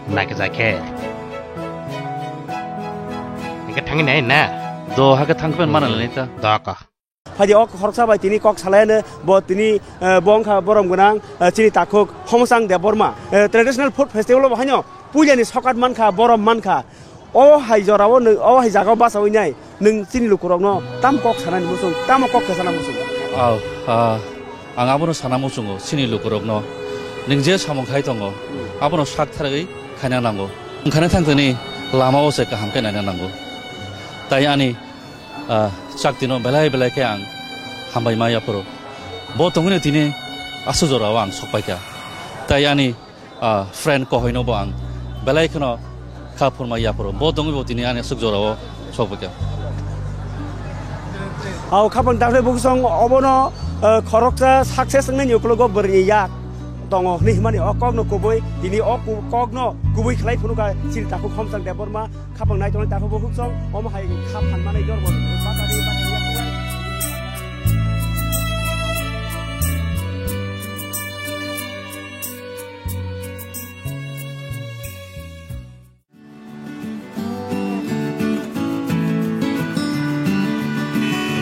Nake jakhe. Eke thangwi nai na? Do hake thangkhe mana lani ta. Do ka. Phaidi ok khoroksa bai tini kok salai ano bo tini, eh, bo wngkha borom gwnang, eh, chini takhuk Homosang Debbarma. Eh, traditional food festival bo haino puilani sokat mankha, borom mankha. O hai jorao nwng, o hai jagao bachawi nai, nwng chini lukurokno tam kok sanani muchung, tamo kok khe sana muchung? Au, ah, ang abono sana muchungo, chini lukurokno. Nwng je samung khai tongo, abono sak tharwi khaina nango. Wngkhana thangtani lamao se kaham khe naina nango. Tai ani, ah, chaktino belai belai khe ang hambai ma yaphuru. Bo tongwino tini aswk jorao ang sokpaikha. Tai ani ah, friend kohoino bo ang belai kheno kha phurma yaphuru. Bo tongwi bo tini ani aswk jorao sokphaikha. Au khapang dakhli buksong obono, eh, khoroksa success wngnaini ukologo bwrwini yak tongo hwnwi himani o kokno kubui, tini o ku-, kokno kubui khlai phunukha chini takhuk Homsang Debbarma. Khapang nai tongnai takhuk bo huksong, omo hai kha phan manai dor bo.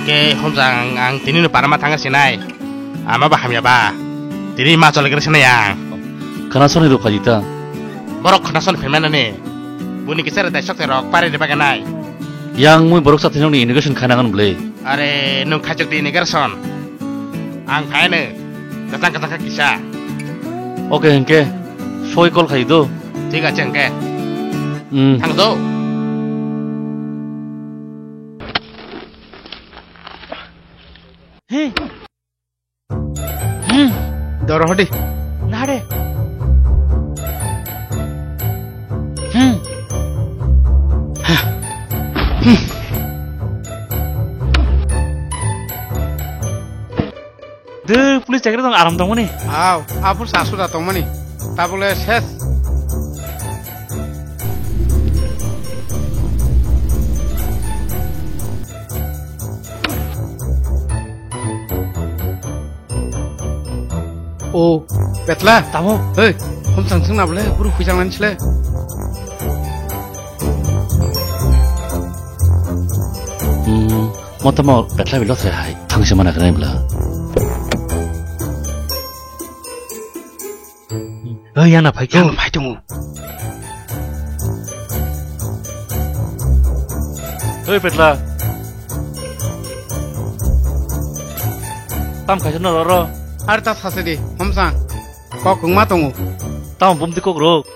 Hwnkhe Homsang ang, ang tini no parama thangna sinai. Ama ba hamya ba. Tini ma chole kre sinai ang. Khana soni rw phaidi ta. Borok khana soni phaimani. Buni kisa re dai sok rok pare de baganai. Yang mui borok sathi nokni inauguration khaina ngan bwle. Are nwng khaichuk di inauguration. Ang phaino. Kachang kachang kha kisa. Oke hwnkhe soi call khai do. Thik ache hwnkhe. Hmm. Thang do. He. Hmm. Doro hodi. Nare. Hmm. De, police chakri tong aram tongmani. Aw, aphur sa suda tongmani. Tabole ses. O. Petla. Tamo. Hei, Homsang sung na bole, buru khuijang lan chile. Hmm, mo tamo Petla bilo thre hai, thang se mana kene bla. Oi, yana phai khe. Yana phai tongo. Oi, Petla. Tam khaisa no roro. Ar ta sase di, Homsang. Kok wngma tongo. Tam bumdi kok rok.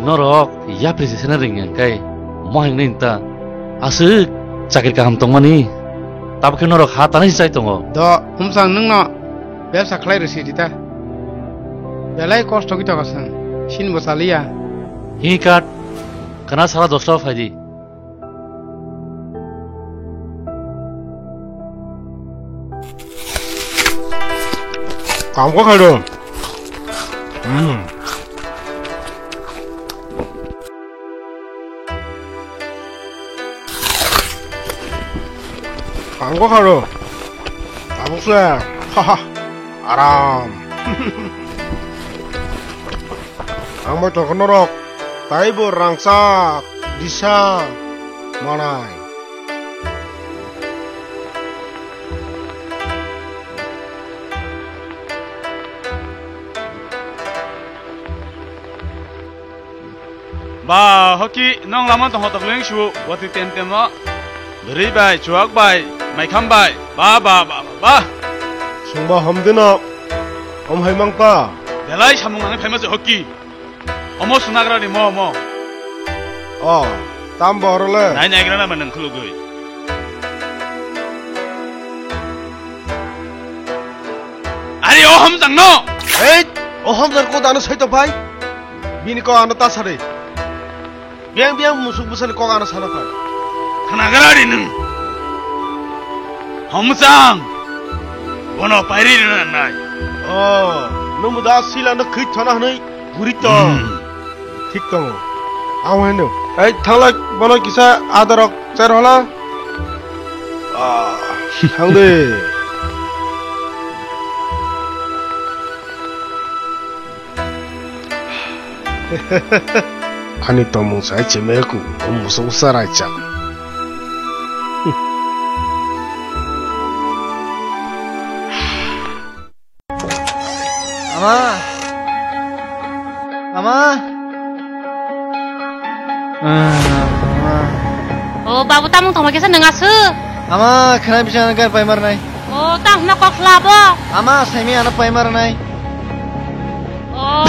Norok yapri se sena ringya kai mohing ni ta aswk chakri kaham tongmani tabukhe norok ha tanai se chai tongo. Do, Homsang nwngno bebsa khlai rwsi rita. Belai kosto khe tokasang, sin bo chaliya. Hi kat, kana sara dosta phai di. Kaam ko khai do. Hmm. Ang ko kharo. Tabuk se. Haha. Aram. Ang bai tongkha norok. Taibo rangchak, disa, manai. Ba, hoki, nong lama tong hotok leng su, wati tem tem no. Beri bai, chuak bai, maikham bai, ba, ba, ba, ba, ba. Sungba hom dino, om hai mang pa. Belai samung nang phai ma se hoki. Omo sunagra ni mo, mo. O, tam bo oro le. Nai nai gra na ma nang khulugui. Ari o hamjang no. Ei, o hamjang ko dano sai to pai. Bini kok ano ta sari. Biang biang musuk bwsani kok ano sana phai. Khanagra ri nwng. Homsang. Bono pairi rina nai. Oh, nwng da sila no khit thana hwnwi guri to. Hmm. Thik tongo. Ang hwnwi no. Ei, thanglai bono kisa adarok cher hola. Ah, thang de. Ani tongmung sai chimai ku, o musuk sarai cham. Ama. Ama. Ah, ama. O babu, tamung tongma kisa nang asu. Ama, khna bisa gar paimar nai. O, tang hna kok labo. Ama, saimi ano paimar nai. O,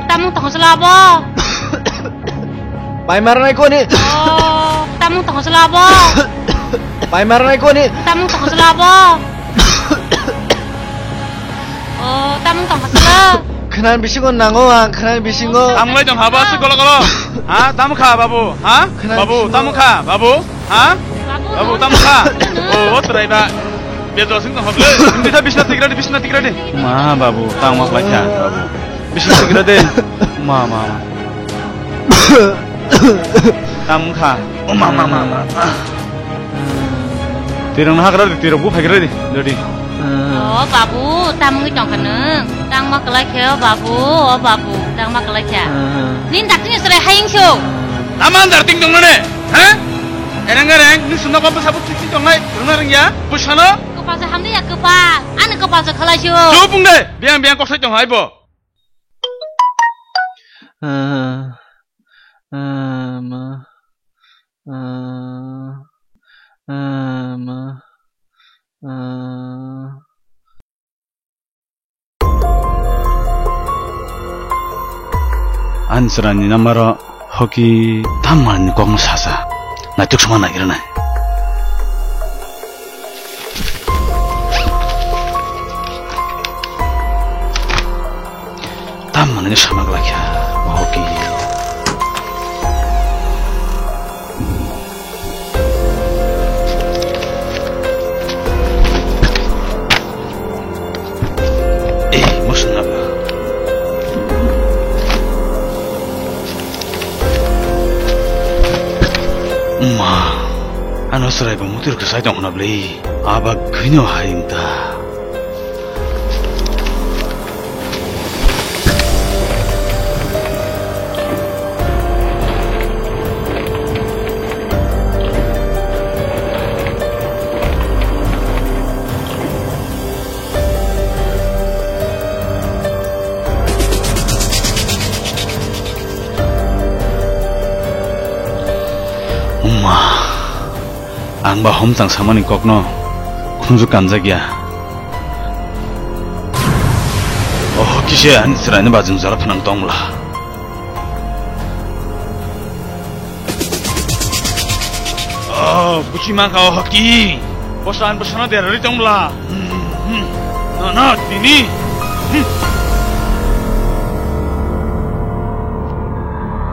tamung tong sela bo. Pai marnai koni. O, tamung tong sela bo. Pai marnai koni. Tamung tong sela bo. O, tamung tong sela. Khnan bisingo nango ang, khnan bisingo. Tamlai tong haba se kolo kolo. Ha, tam kha babu, ha? Khnan bisingo. Babu, tam kha, babu, ha? Babu, tam kha. O, o trai ba. Bia jora sing tong hable. Hindi tha bisna tigra di, bisna tigra di. Ma babu, tang ma khlai kha babu. Bisna tigra de. Ma, ma, ma. Tam kha. O ma, ma, ma, ma. Tirang na hagra di, tirang bu phagra di. Dadi. O babu, tam ngi tong kha nung. Tang ma khlai kha babu, o babu, tang ma khlai kha. Nin dak tini sere haying sio. Taman dar ting tong ne. Ha? Ereng ereng, ni sunok apa sabuk titi tong nai. Rung ereng ya. Pusano. Kepal sa hamni ya kepal. Ani kepal sa khalai sio. Chupung de. Biang biang kok sai tong hai bo. Ah, ah, ma, ah, ah, ma, ah. Ani chwraini number o hoki tamani kokno sacha. Naituk songma naigra nai. Tam manwi sama glakha, hoki. Eh, mosna ba. Ma, ano chwrai bo mutir kwsai tong hwnna bwlwi. Aba gwino haimta. Wngma. Ang ba homchang samani kokno khunju kanjak ya. Oho, kise ani chwraino ba jwngjal phanang tongla. Oh, buchi mangka, oho ki. Bosan, bosano derari tongla. Hmm, hmm. No, no, tini. Hmm.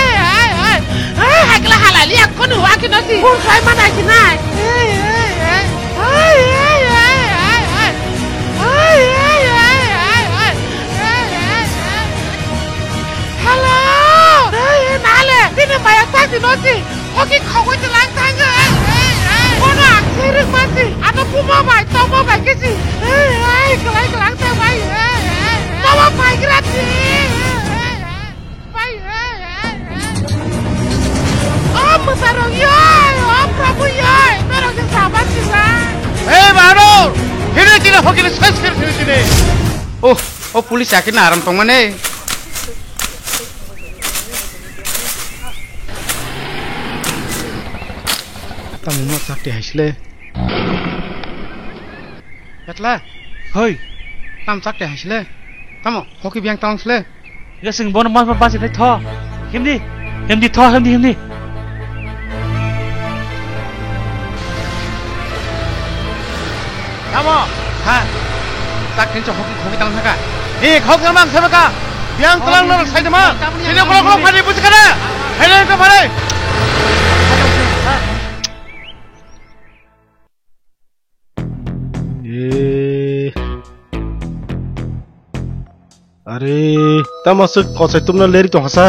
Ai, ai, ai. Ai, hakla halali akko ni waki no si. Kun sai mana si nai. Ai, ai, ai. Ai, ai, ai, ai, ai. Ai, ai, ai, ai, ai. Ai, ai, ai. Hello. Ai, ai, nale. Sini maya sa si no si. Hoki khogoi tlang thang. Ai, ai, ai. Kono aksi rik masi. Ano puma bai, tomo bai kisi. Ai, ai, kelai kelang ta bai. Ai, ai, ai. Tomo bai grati. Ai, ai, ai. Bai, hai, hai, hai. O mwsarok yoi, o Prabhu yoi, norok se saban sila. Ei, Bahadur! Hini chini hokini ses kir hini chini. Oh, o police yakin aram tongmani. Tamo no chakti haisle. Petla, hoi, tam chakti haisle. Tamo, hoki biang tong sle. Gasing bono mas mas basi nai tho. Himdi. Himdi tho, himdi, himdi. Tamo? Ha. Tak kincho hoki, hoki tang thaka. Ni khok jamang sebeka. Biang tulang norok sai dema. Sini kolok kolok phani busi kana. Hai nai ko phani. Eh. Are, tamo aswk kochai tubuna leri tongkha sa?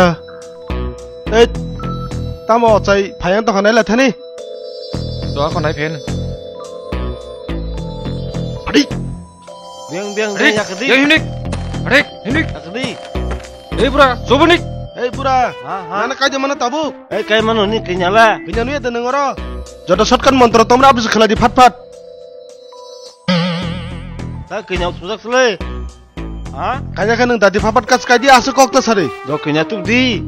Ei, tamo ochai phaiya tongkha naila thani? Doa khonai phen. Adi. Biang, biang, biang, yakdi. Yang hinik. Adi, hinik. Yakdi. Ei bura, sobo nik. Ei bura. Ha, ha. Nana kaide mana tabuk? Ei kai mano ni kinyala. Kinyanu ya deneng oro. Joto shortcut montro tomra abis khlai di phat phat. Ta kenya usmujak sle. Ha? Kanya khe nwng dadi phat phat kas kai di, aswk kok ta sari. Do kenya tup di.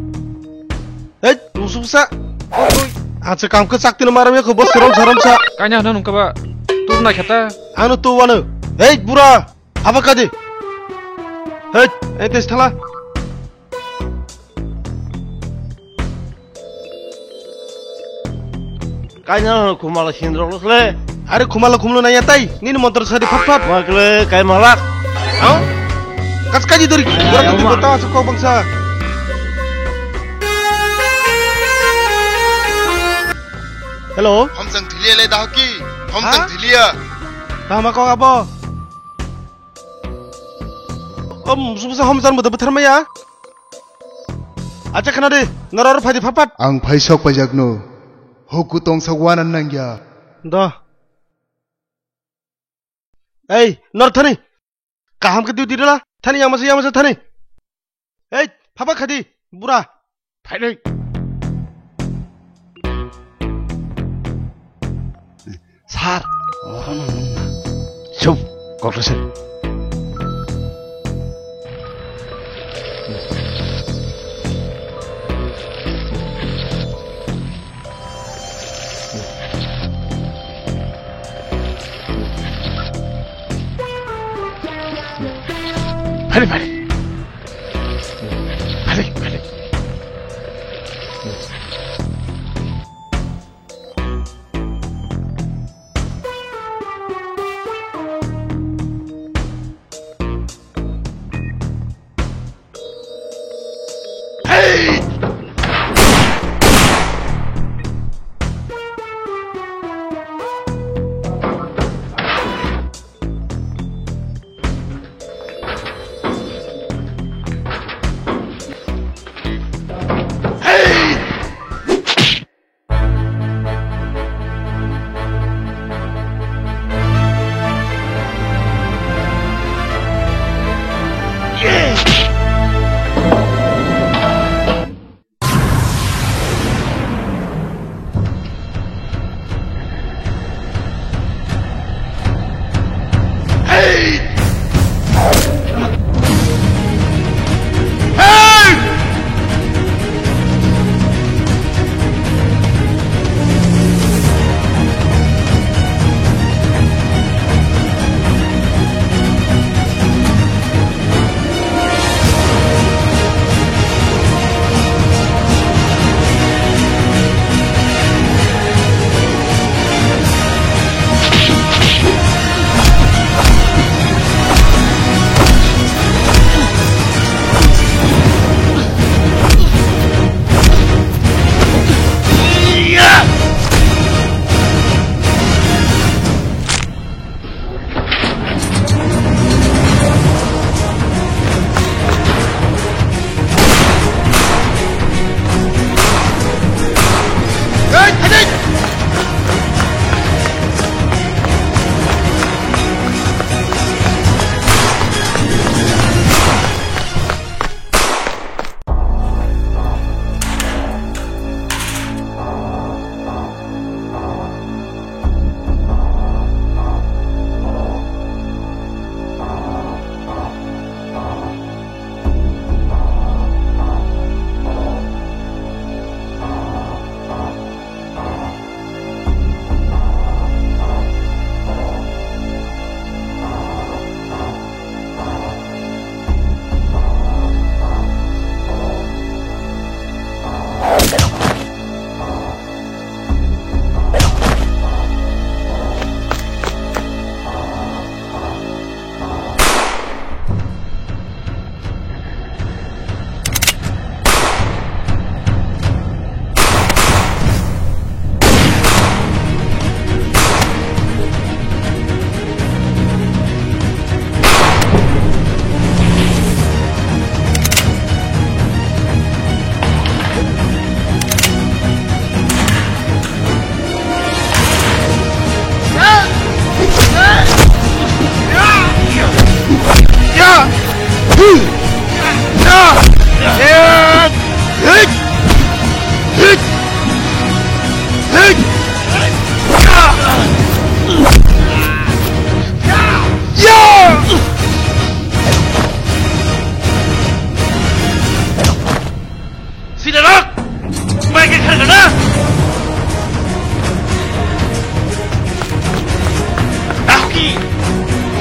Hei, musuk sa. Oi, oi. Acha kam khe chak tino maram ya kho, bo sorom sorom sa. Kanya hano nungka ba. Tup na kheta. Ano tu wano. Hei, bura. Haba kadi. Hei, ei tes thala. Kaina khumala sindrok le. Are khumala khumlo naya tai. Nini motor sari phat phat. Makle kai malak. Hau? Kas kaji dori. Ay, bura ay, kati ma. Bota asuk kok bangsa. Hello. Homsang thilia le dahki. Homsang thilia. Tama kok abo. Om, sumsa homsang mo da butharmaya. Acha khana de, noror phadi phat phat. Ang phai sok paijak no. Hoku tongsa wana nangya. Do. Ei, nor thani. Kaham khe duty dala. Thani yamasa yamasa thani. Ei, phaba khadi, bura. Phainai. Sir, orono nungna. Chup, kokrwsa. Phari, phari. Phari, phari.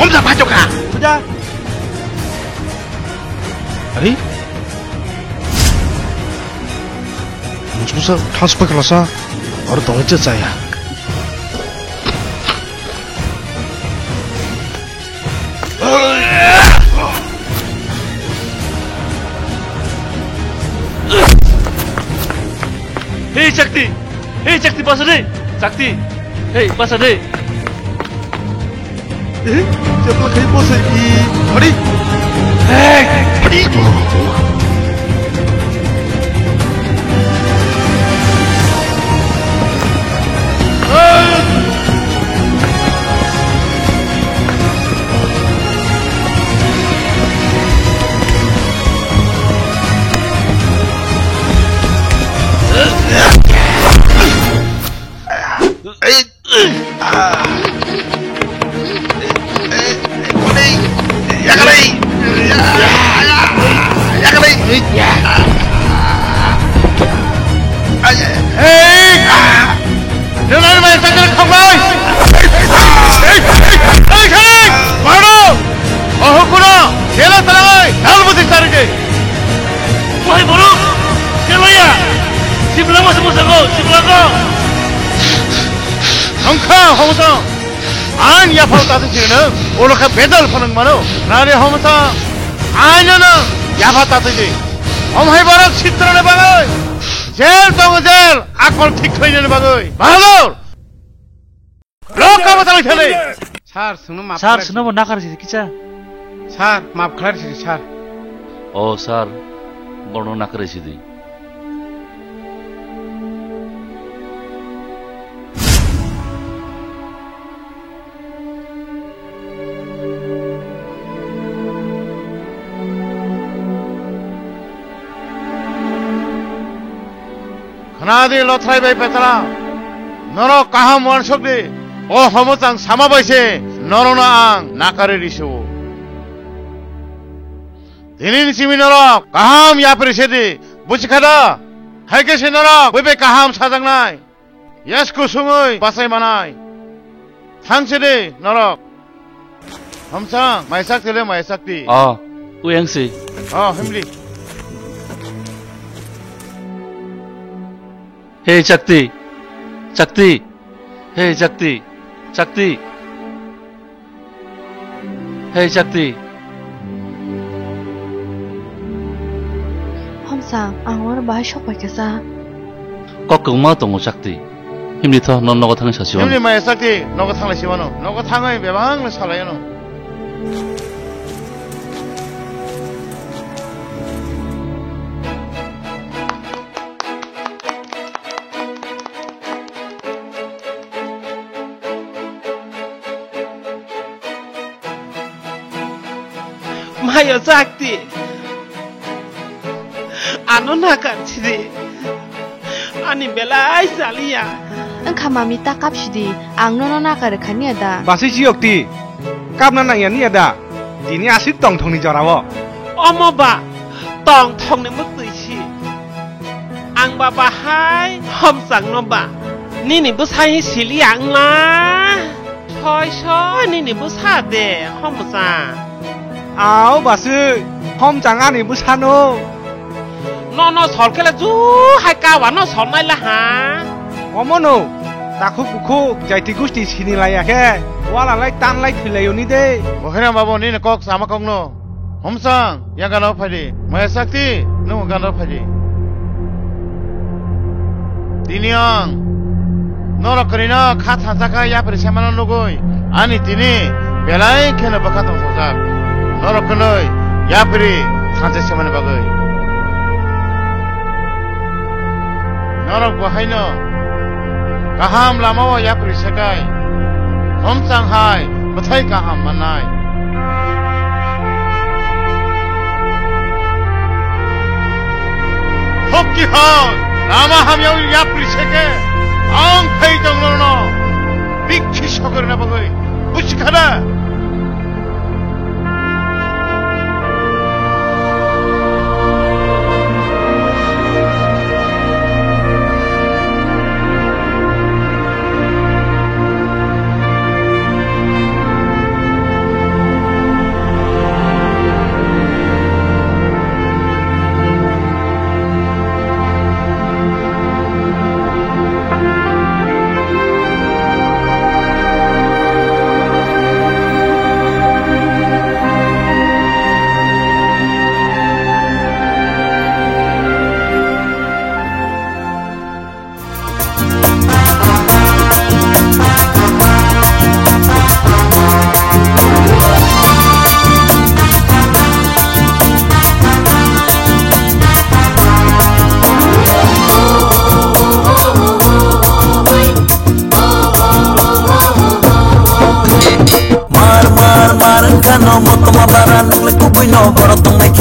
Omsa phaito kha. Puja. Ari? Mususa thas paklasa. Or tongwi cha chaya. Hei, Chakti! Hei, Chakti, basa de! Chakti! Hei, basa de! Eh, jepla khai bosai di. Hadi. Hei! Hadi! Mano! Oho kuno! Kela talai! Dal buti sarike! Wahai borok! Kelaya! Sibla masa masa ko! Sibla ko! Hongkha hongsa! Ang yaphal tatu sirino, olo kha bedal phonong mano. Nari hongsa! Ang no yapha tatu di! Hom hai borok sitrone bagoi! Jel tongo jel! Akol thik khlainani bagoi! Bahadur! Rok kabo talai thani. Sir, sungno map Sir, khlai sungno si. Bo nakar si kicha. Sir, map khlai si, sir. O sir, bono nakar si di. Khna di, Lothrai bai Petala, norok kaham uansuk di, o homochang sama bai se norokno ang nakari risi-o. Tini ni simi norok kaham yapri se di, buji kha da? Hai khe se norok bai bai kaham sajaknai, yasku sungwi bachai manai. Thang se di norok. Hamsa, mai sak tele mai sak ti. Oh, uyang si. Oh, himli. Hey, Chakti. Chakti. Hey, Chakti. Chakti. Hey, Chakti. Hamsa, ang oro bahai sok pai kha sa. Kok kwbangma tongo, Chakti. Himni tho, no nogo thangwi sasi wano. Himni maya sakti, nogo thanglai si wano. Nogo thangwi bebak ang salai ano. Mayo sakti. Ano nakar sidi. Ani belai saliya. Wngkha mami ta kap sidi. Ang nono nakar khaniya da. Basui siyok ti. Kapna nangya niya da. Tini aswk tongthokni jorao. Omo ba tongthokni mwktwi si. Ang ba bahai homchangno ba. Nini bwsai siliya wngla. Soi soi nini bwsa de, homchang. Ao basui, homchang ani bwsano. Nono sol khe le ju hai kawa no sol nai la ha. Omono, takhuk bukhuk, jaiti gusti sini laiya khe, wala lai tan lai thwi lai oni de. Bokhirang babu, nini kok sama kokno. Homsang, yang gana phaidi. Maya sakti, nung gana phaidi. Tini ang norok kwrwino kha thansa kha yapri semano nugui. Ani tini belai kheno bwkha tong sojak. Norok kwnwi yapri thansa semani bagwi. Norok bo haino kaham lamao yapri sekai, homchang hai bwthai kaham mannai. Hokki hok, lama hamyao yapri seke, ang phai tong nono, bikhi sokorna bagwi, bujikhana?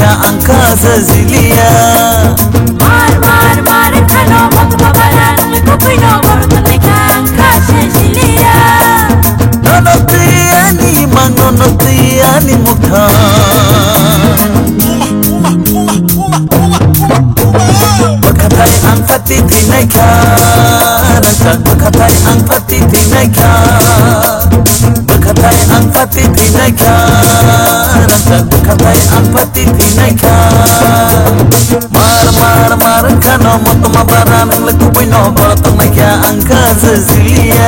Ang kha se jiliya. Mar mar mar khano bokma bara nang le kubui no bor to nai kha ang kha se jiliya. Nono twi ani mang nono twi ani mukha. Bwkhathai ang pati thwinai kha. Rangchak bwkhathai ang pati thwinai kha. Bwkhathai ang pati thwinai kha. Rangchak bwkhathai ang pati thwinai kha. Mar mar mar khano motoma bara nang le kubui no bor to nai kha ang kha se jiliya.